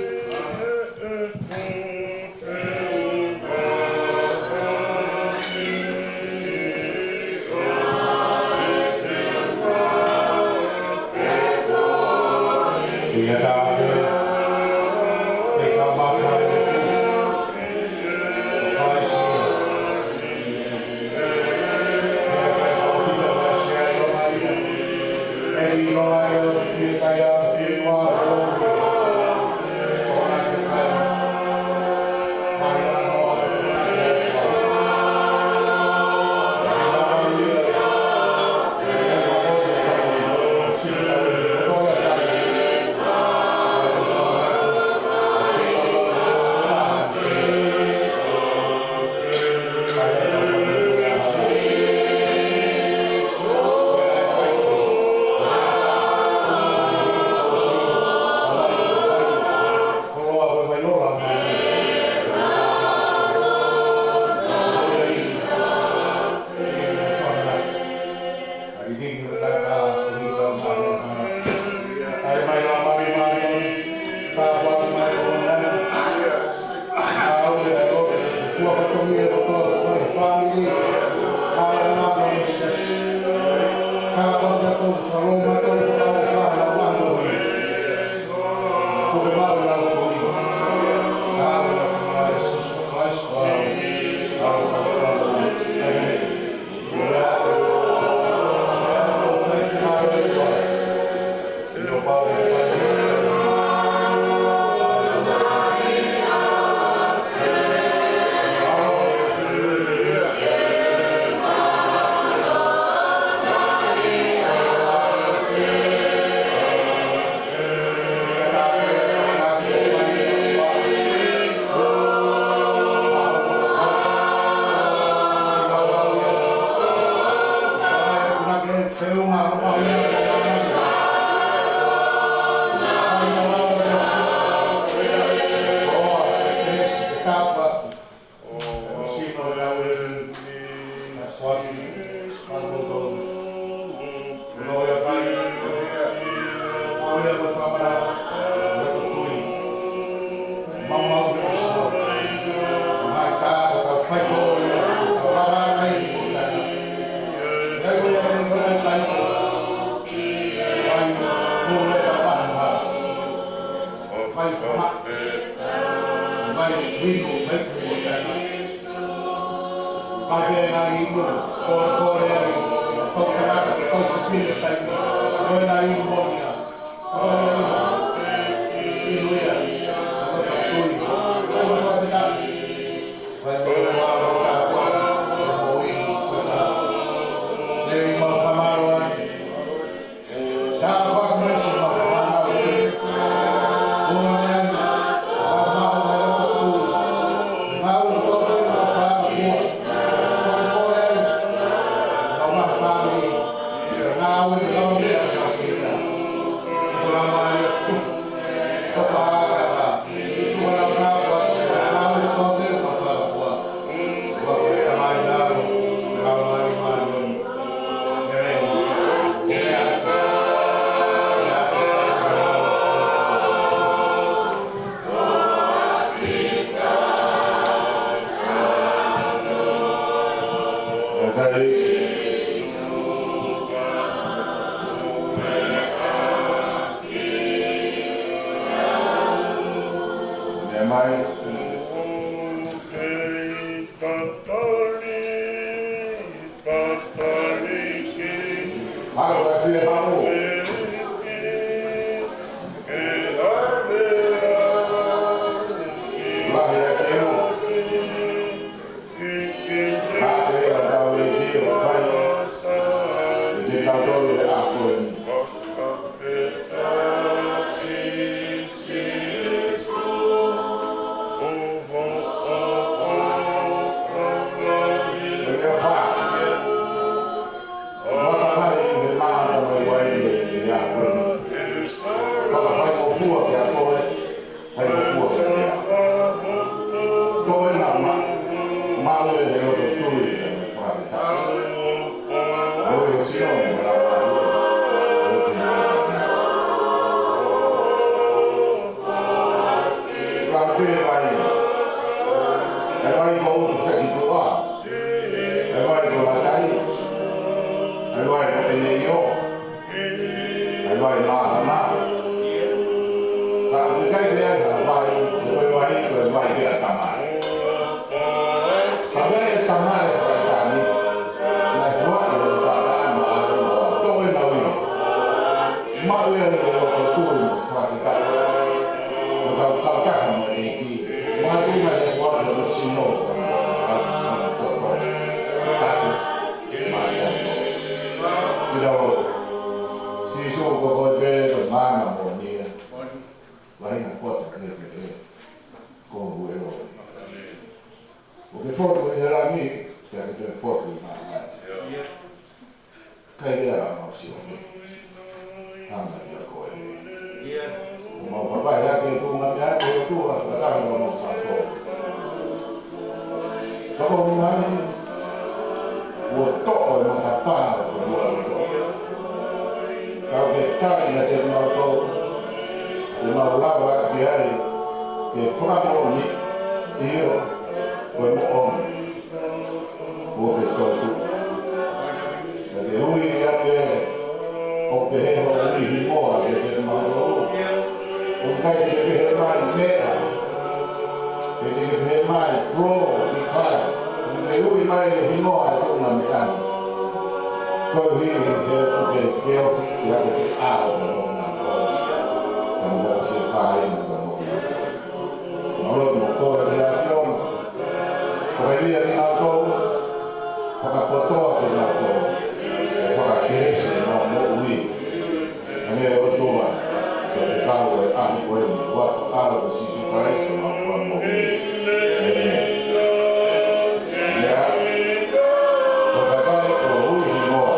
Mai. Halo, e fie haʻu. Lahi ʻa e keu. Haʻu ʻa e ʻEiki ʻo fai ʻi he tautolu e ako ni. Ko ia fā. Mata mai he maama mai wai e ako ni. Mata mai mo fua ke ako e. Hai ko fua ke ea. Ko e nama, malu e he loto tui e me whakapita. Ko e sino mo la malu. Rahu te vai. E vai ko utu seki tua. E vai ko latai. E vai ko e neio. ʻAi vai māhana. Ka ʻoku ʻikai ke ʻi ai ha vai, ko e vai, ko e vai pē ʻa Tamai. Ka ko e Tamai ʻoku ʻikai ke ʻi ai. Naʻe huaʻi ʻo tātāʻanga ʻa e ʻOtua, toʻo ʻena uiuiʻi. Maʻu ia ʻi he loto tui mo fakafetaʻi. ʻO tau kautaha mo e ʻEiki. Makatuʻunga he huaʻi ʻo e sino, ʻo e toto. Tapu. Mālō. Pea ʻoku Sīsū ko koe pē ko e mana mo nia. Vaina kota ke ke he. Ko hu e ʻo. ʻOku ke fotu ʻi he langi, ke ke toe fotu ʻi māmani. Kai lea ʻa mau sio ke. Hanga ia ko e. ʻO mau papai hake ʻi he tuʻunga meʻa ko e ʻOtua, ka taha ʻo mau fato. Ka ko mai, ʻoku toʻo e matapā ʻo e fonua loto. Ka ʻoku ke tali ʻiate kimautolu, te mau lava ʻaki ai, ke fakamoʻoni, ʻio, ko e moʻoni. ʻOku ke toetuʻu. Ka ke ui ia pē, ʻoku pehē hoʻo ui hingoa kiate kimautolu. ʻOku ʻikai te ke pehē mai meʻa. Ke te ke pehē mai, bro, ʻikai. ʻOku ke ui mai e hingoa ʻo e tuʻunga meʻa ni. Koeʻuhi he ʻoku ke feohi, ʻi he ʻoku ke ʻalu ʻi he moʻunga ko. Ka mo se kāinga ko e moʻunga. Mālō mo kole ʻi he ʻAfiona. Fakaivia kinautolu, fakapotoʻi kinautolu, fakakelesi ʻenau moʻui. Hangē ʻOtua, ko e fekau ʻo e ʻaho ko eni, ʻi he huafa ʻo Sīsū Kalaisi, ko homau Fakamoʻui. ʻĒmeni. Ia, ko e kakai ʻoku ui hingoa.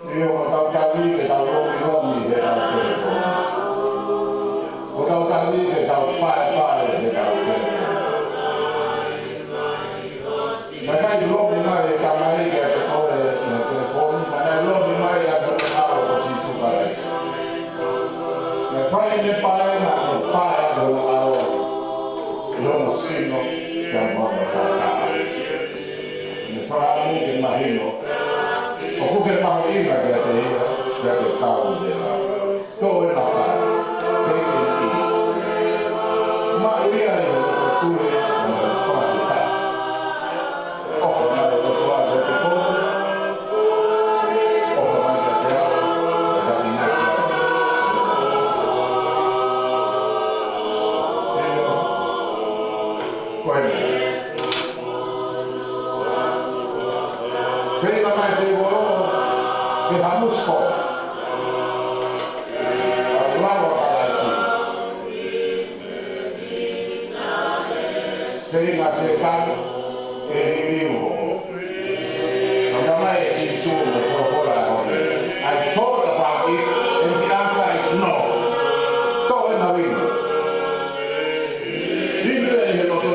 ʻIo, ʻoku tau tali ke tau lomilomi he tau telefoni. ʻOku tau tali ke tau paepae he tau telefoni. Naʻe ʻikai lomi mai e Tamai kiate koe ʻi he telefoni, ka naʻe lomi mai ʻa e ʻAlo ko Sīsū Kalaisi. Naʻe fai ʻene paenga, ʻene pae ʻa e ʻAlo. ʻI hono sino, kia mono tata. Ne fakaʻamu ke mahino, ʻoku ke mahuʻinga kiate ia, kiate kau ʻi he lau. Toʻo e maka, take and eat. Maʻu ia ʻi he loto tui, mo e fakafetaʻi. ʻOfa mai e ʻOtua kiate koe, ʻofa mai kiate au, ʻe taʻengata ai. Ko eni. Feinga mai e tēvolo ke hamusi koe. Ka ʻoku lava ʻa Kalaisi. Feinga Sētane ke liliu hoʻo. Ka ʻoku ʻomai ʻe Sīsū mo e folofola ʻo ne. I thought about it and the answer is no. Toʻo ʻena uiuiʻi. Liliu ʻi he loto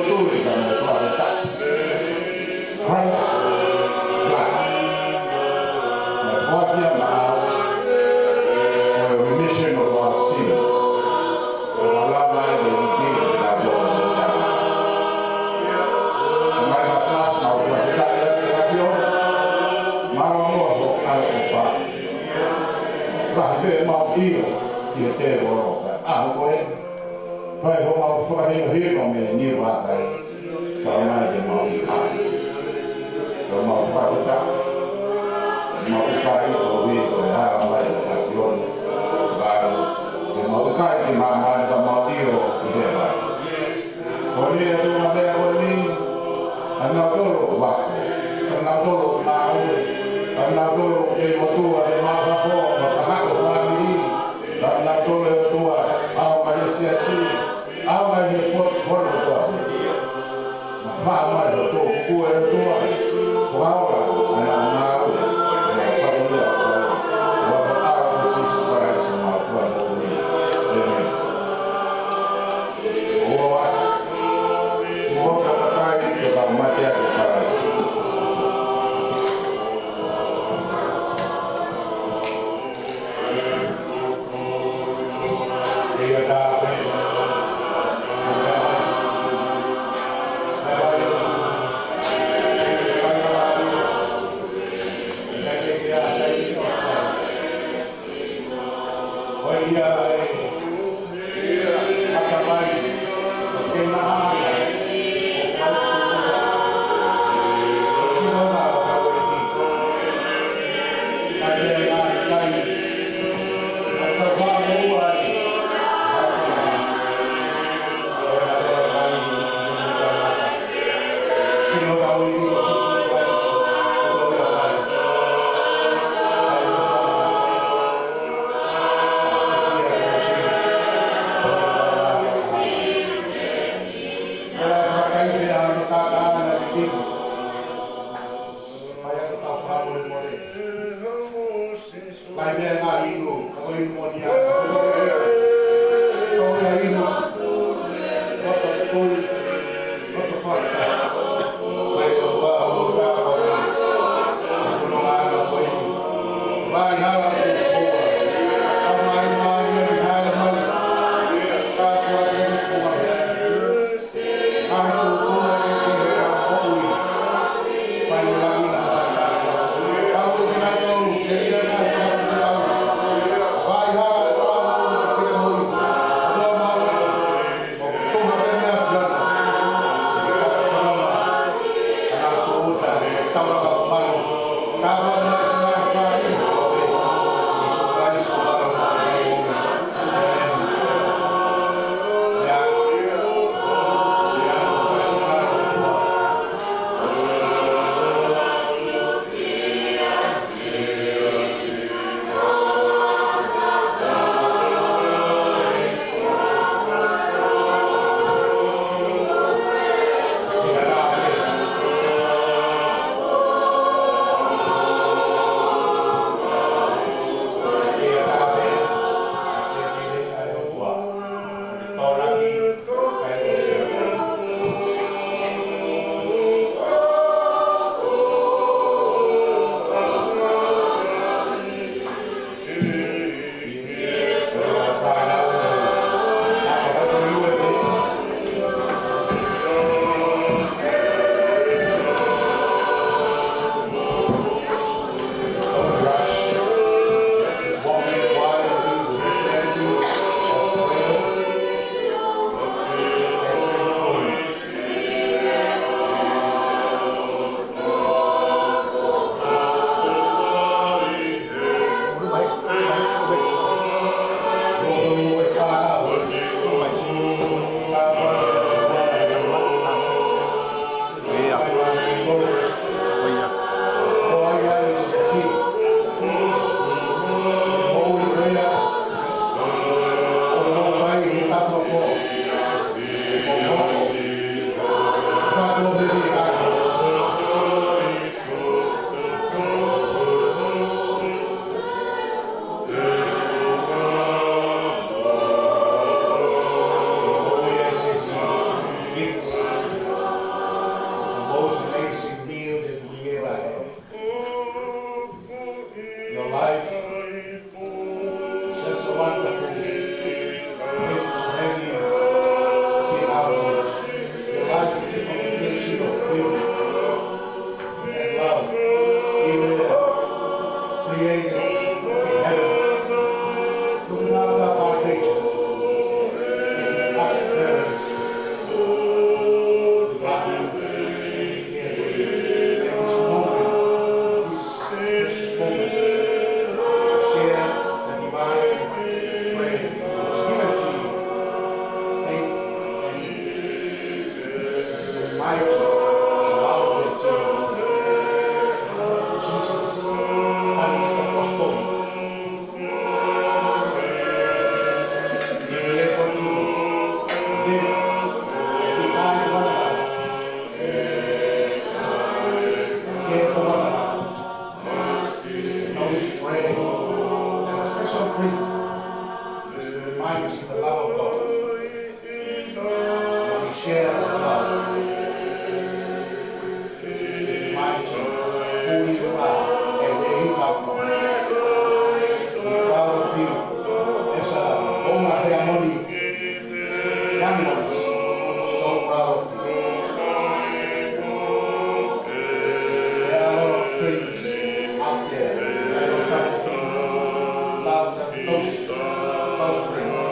ʻi he tēvolo ka ʻaho ko ē. Fai homau fakahinohino mei Niuakai. Ka ʻomai ke mau ʻikai. Ka mau fakahinohino. Mau ʻikai ko vi ko e hala mai ʻa Sione. Ka ke mau ʻikai ki māmani ka mau ʻilo ʻi he vai. Ko eni ʻa e tuʻunga meʻa ko eni, ʻa nautolu ʻoku ako, ʻa nautolu ʻoku ngāue, ʻa nautolu ʻoku kei motuʻa he māfafo, mo e kahaʻu fāmili, ʻa nautolu ʻe ʻOtua, ʻaho mai he siasi, ʻaho mai he potu, potu ʻOtua. Mo e fāmili ʻo tō kukua ʻe ʻOtua, ko e ʻaho, ʻa e ngāue, ʻa e fāmili ʻa ʻOtua, ʻa e ʻaho ʻo Sīsū Kalaisi, ʻa e fāmili. ʻĒmeni. Ua, ua kakai ke tau mate atu Kalaisi. Mai pē ngaahi inu, ko e inu moʻoni ʻa e inu. Ko e inu. Ko e inu. Ko e inu. Ko e inu. Allow them to know Jesus and the gospel. Be able to live and be kind to one another. Care for one another. Notice bread and a special drink. Remind you the love of God. When we share that love, it reminds you who you are and where you come from. We're proud of you as a Roma Heamoni young ones. So proud of you. There are a lot of dreams out there. I know some of you love that, those, those dreams.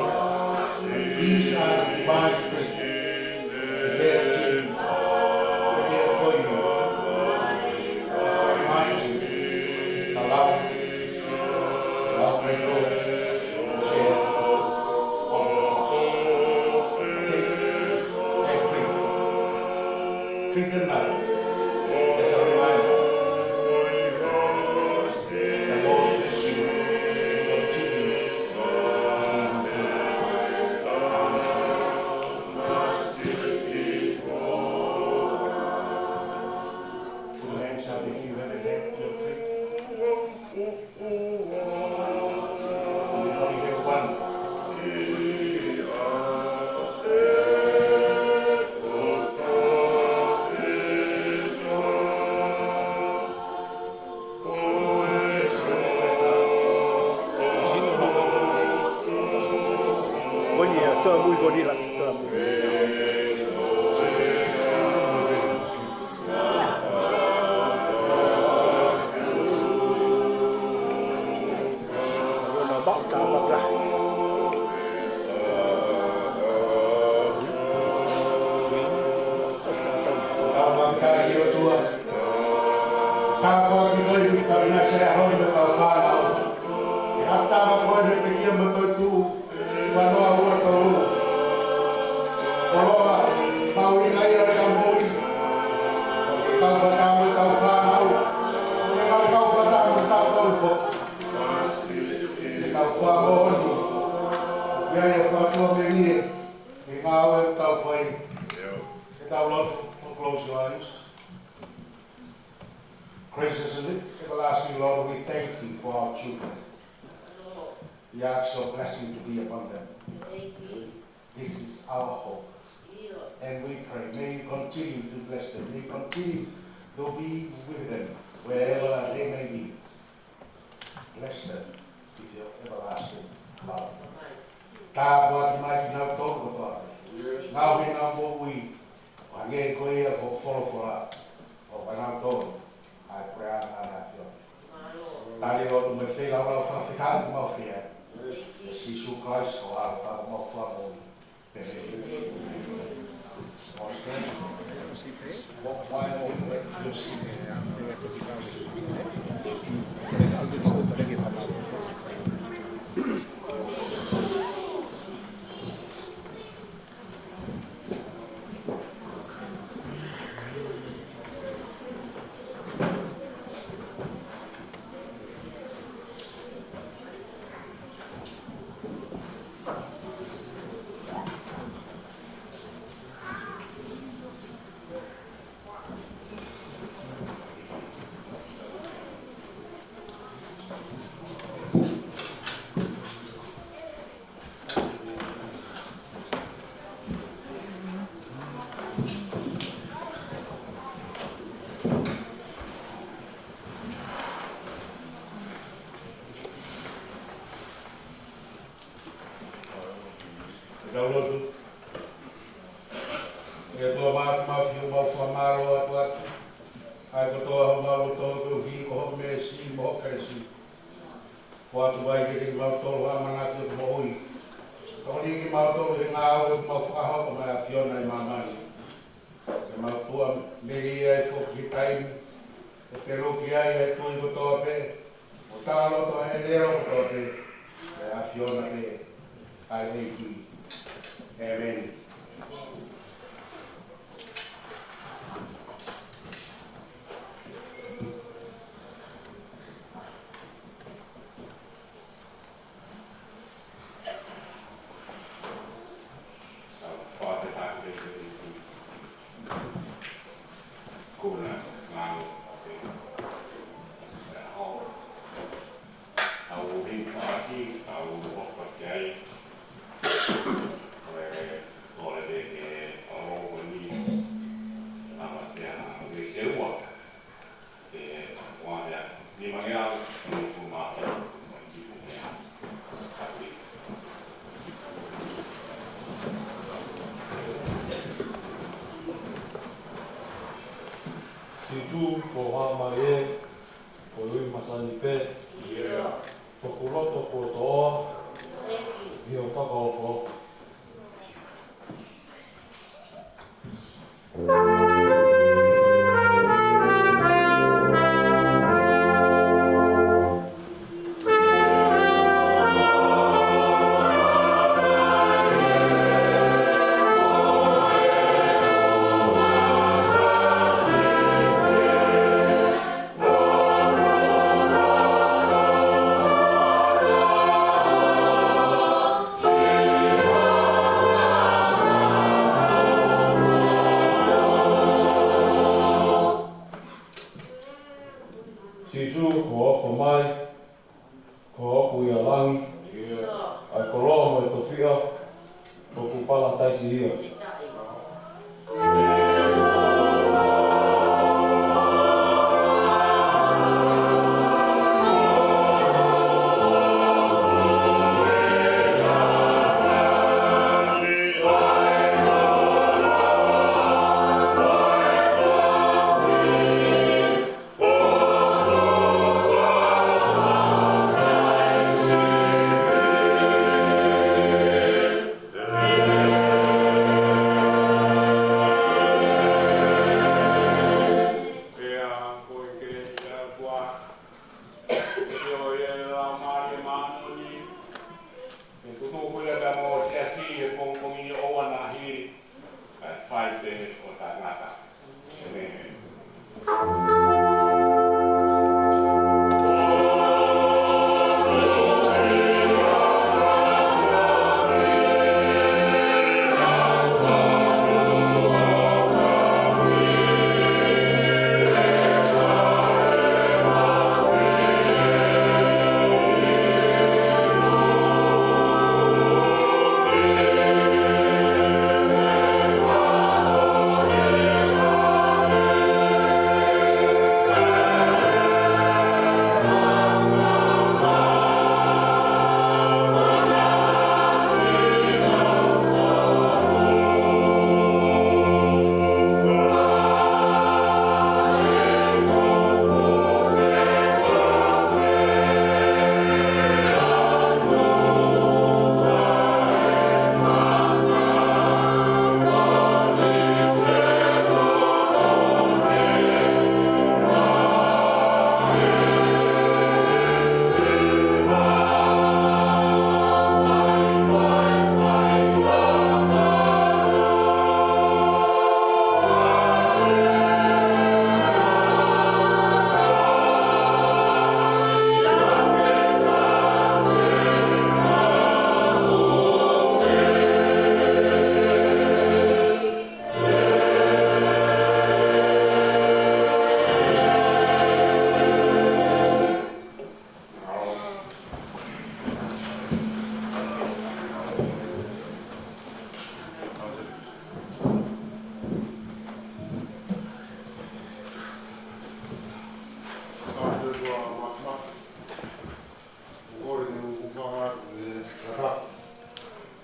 These are divine dreams. They're prepared for you. Remind you, allow you. Now may God share of the cross. Take and drink. Drink them now as a reminder. The Lord bless you and continue to be with you. Amen. Put your hands up if you haven't had your drink. Tāpuaki koe ʻi he kaveinga ʻa e ʻaho ni mo e kau fānau. ʻE ʻatā koe ʻi he pekia mo e toetuʻu. Ua noa ua tolu. Koloa, mahuʻinga ia ʻo e moʻui. Ke kau fakataha mo e kau fānau. Ke kau fakataha mo kitautolu foki. Ke kau fakamoʻoni ʻoku ʻi ai e ʻOtua melie ʻi he ngāue ʻoku tau fai. Ke tau lotu, close your eyes. Gracious and everlasting Lord, we thank you for our children. We ask your blessing to be upon them. This is our hope. And we pray, may you continue to bless them. May you continue to be with them wherever they may be. Bless them with your everlasting love. Tāpuaki mai kinautolu kotoa. Ngāue ʻenau moʻui. ʻO hangē ko ia ko e folofola, ʻo kinautolu ʻa e puleʻanga ʻa e ʻAfiona. Tali lotu mo e feilaulau fakafetaʻi ʻoku mau fai. ʻE Sīsū Kalaisi ko ho ʻAlo pea ko homau Fakamoʻui. Pehē. Ke tau lotu. ʻE ʻOtua Māfimafi, ʻoku mau fakamālō atu atu ʻa e kotoa homau loto koeʻuhi ko hoʻo meesi mo hoʻo kelesi. Foaki mai kiate kimautolu ha ʻamanaki ʻo e moʻui. Tokoniʻi kimautolu he ngāue ʻoku mau fakahoko maʻa e ʻAfiona ʻi māmani. Ke mau tuʻu melie ai foki he taimi ʻe peluki ai ʻa e tui kotoa pē, mo tala loto ʻa e ʻelelo kotoa pē, ʻa e ʻAfiona pē ʻa e ʻEiki. ʻĒmeni. Ko e ngāue ʻa e ʻaho, ʻa e ʻaho ni, ʻa e ʻaho ni, ʻa e ʻaho ni, ʻa e ʻaho ni, ʻa e ʻaho ni, ʻa e ʻaho ni, Sīsū, ko hoʻo hā mai ē, ko e ui masani pē. ʻIo. Ko hoku loto kuo toʻoa ʻi hoʻo fakaʻofoʻofa. Sīsū, ko hoʻo ʻofa mai, ko hoʻo hoko ia ʻo langi, ʻa e koloa mo e tofiʻa, ko hoku palataisi ia. Pea ko e kelesi ʻa e ʻOtua, ʻa e ʻofa ʻa e Laumālie Māʻoniʻoni, ke tuku pē ia pea mo e siasi he pongipongi ni ʻo aʻu ʻo hili, kae fai pē ʻo taʻengata. ʻĒmeni.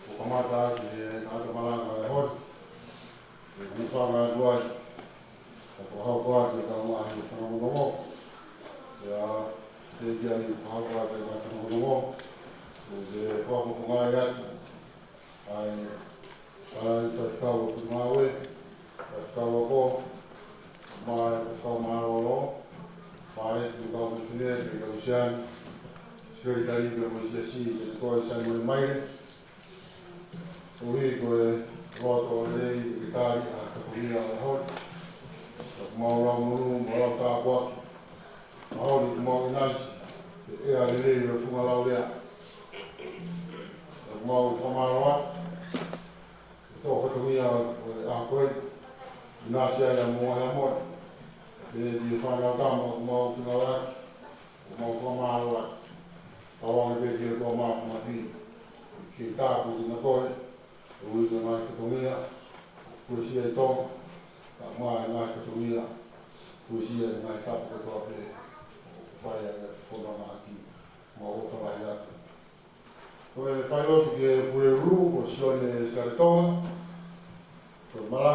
Ko e kamata ʻaki e tangata malanga e holi, ʻoku ou fakaʻamu ai ke fakahoko atu ʻetau ngaahi fanongonongo. Pea teʻeki ai ke fakahoko atu e ngaahi fanongonongo, ʻoku ou fakafofongaʻi atu ʻa e, ʻa e faifekau ʻo Puleʻāmoa, faifekau ako, mo e faifekau mālōlō, mo e kau mīsini, mo e kau siasi, sekelitali pea mo e siasi, ʻa e tokoua Saimone Maile, koeʻuhi ko e loto lelei ʻi he tali ʻa e fatongia ʻo e holi. Pea ʻoku mau lau monū mo lau tāpuaki ʻa e holi kuo mau ʻinasi he ʻea lelei ʻo e funga laulea. Pea ʻoku mau fakamālō atu he tō fatongia ʻo e ʻaho ko eni. ʻInasi ai ʻa Moʻohaʻa Moʻoni. Pea ʻi he fānau tama ʻoku mau fengāueʻaki, ʻoku mau fakamālō atu. Tauange pē ki he ʻOtua Māfimafi ke tāpuekina koe, ʻo ui ki he ngaahi fatongia, fuesia ʻi Tonga, kae ʻumaʻā e ngaahi fatongia, fuesia e ngaahi tapa kotoa pē ʻoku fai ai e fononga ʻaki. Mau ʻofa lahi atu. Ko e failotu ki he Pulelulu, ko Sione Siale Tonga. Ko e malanga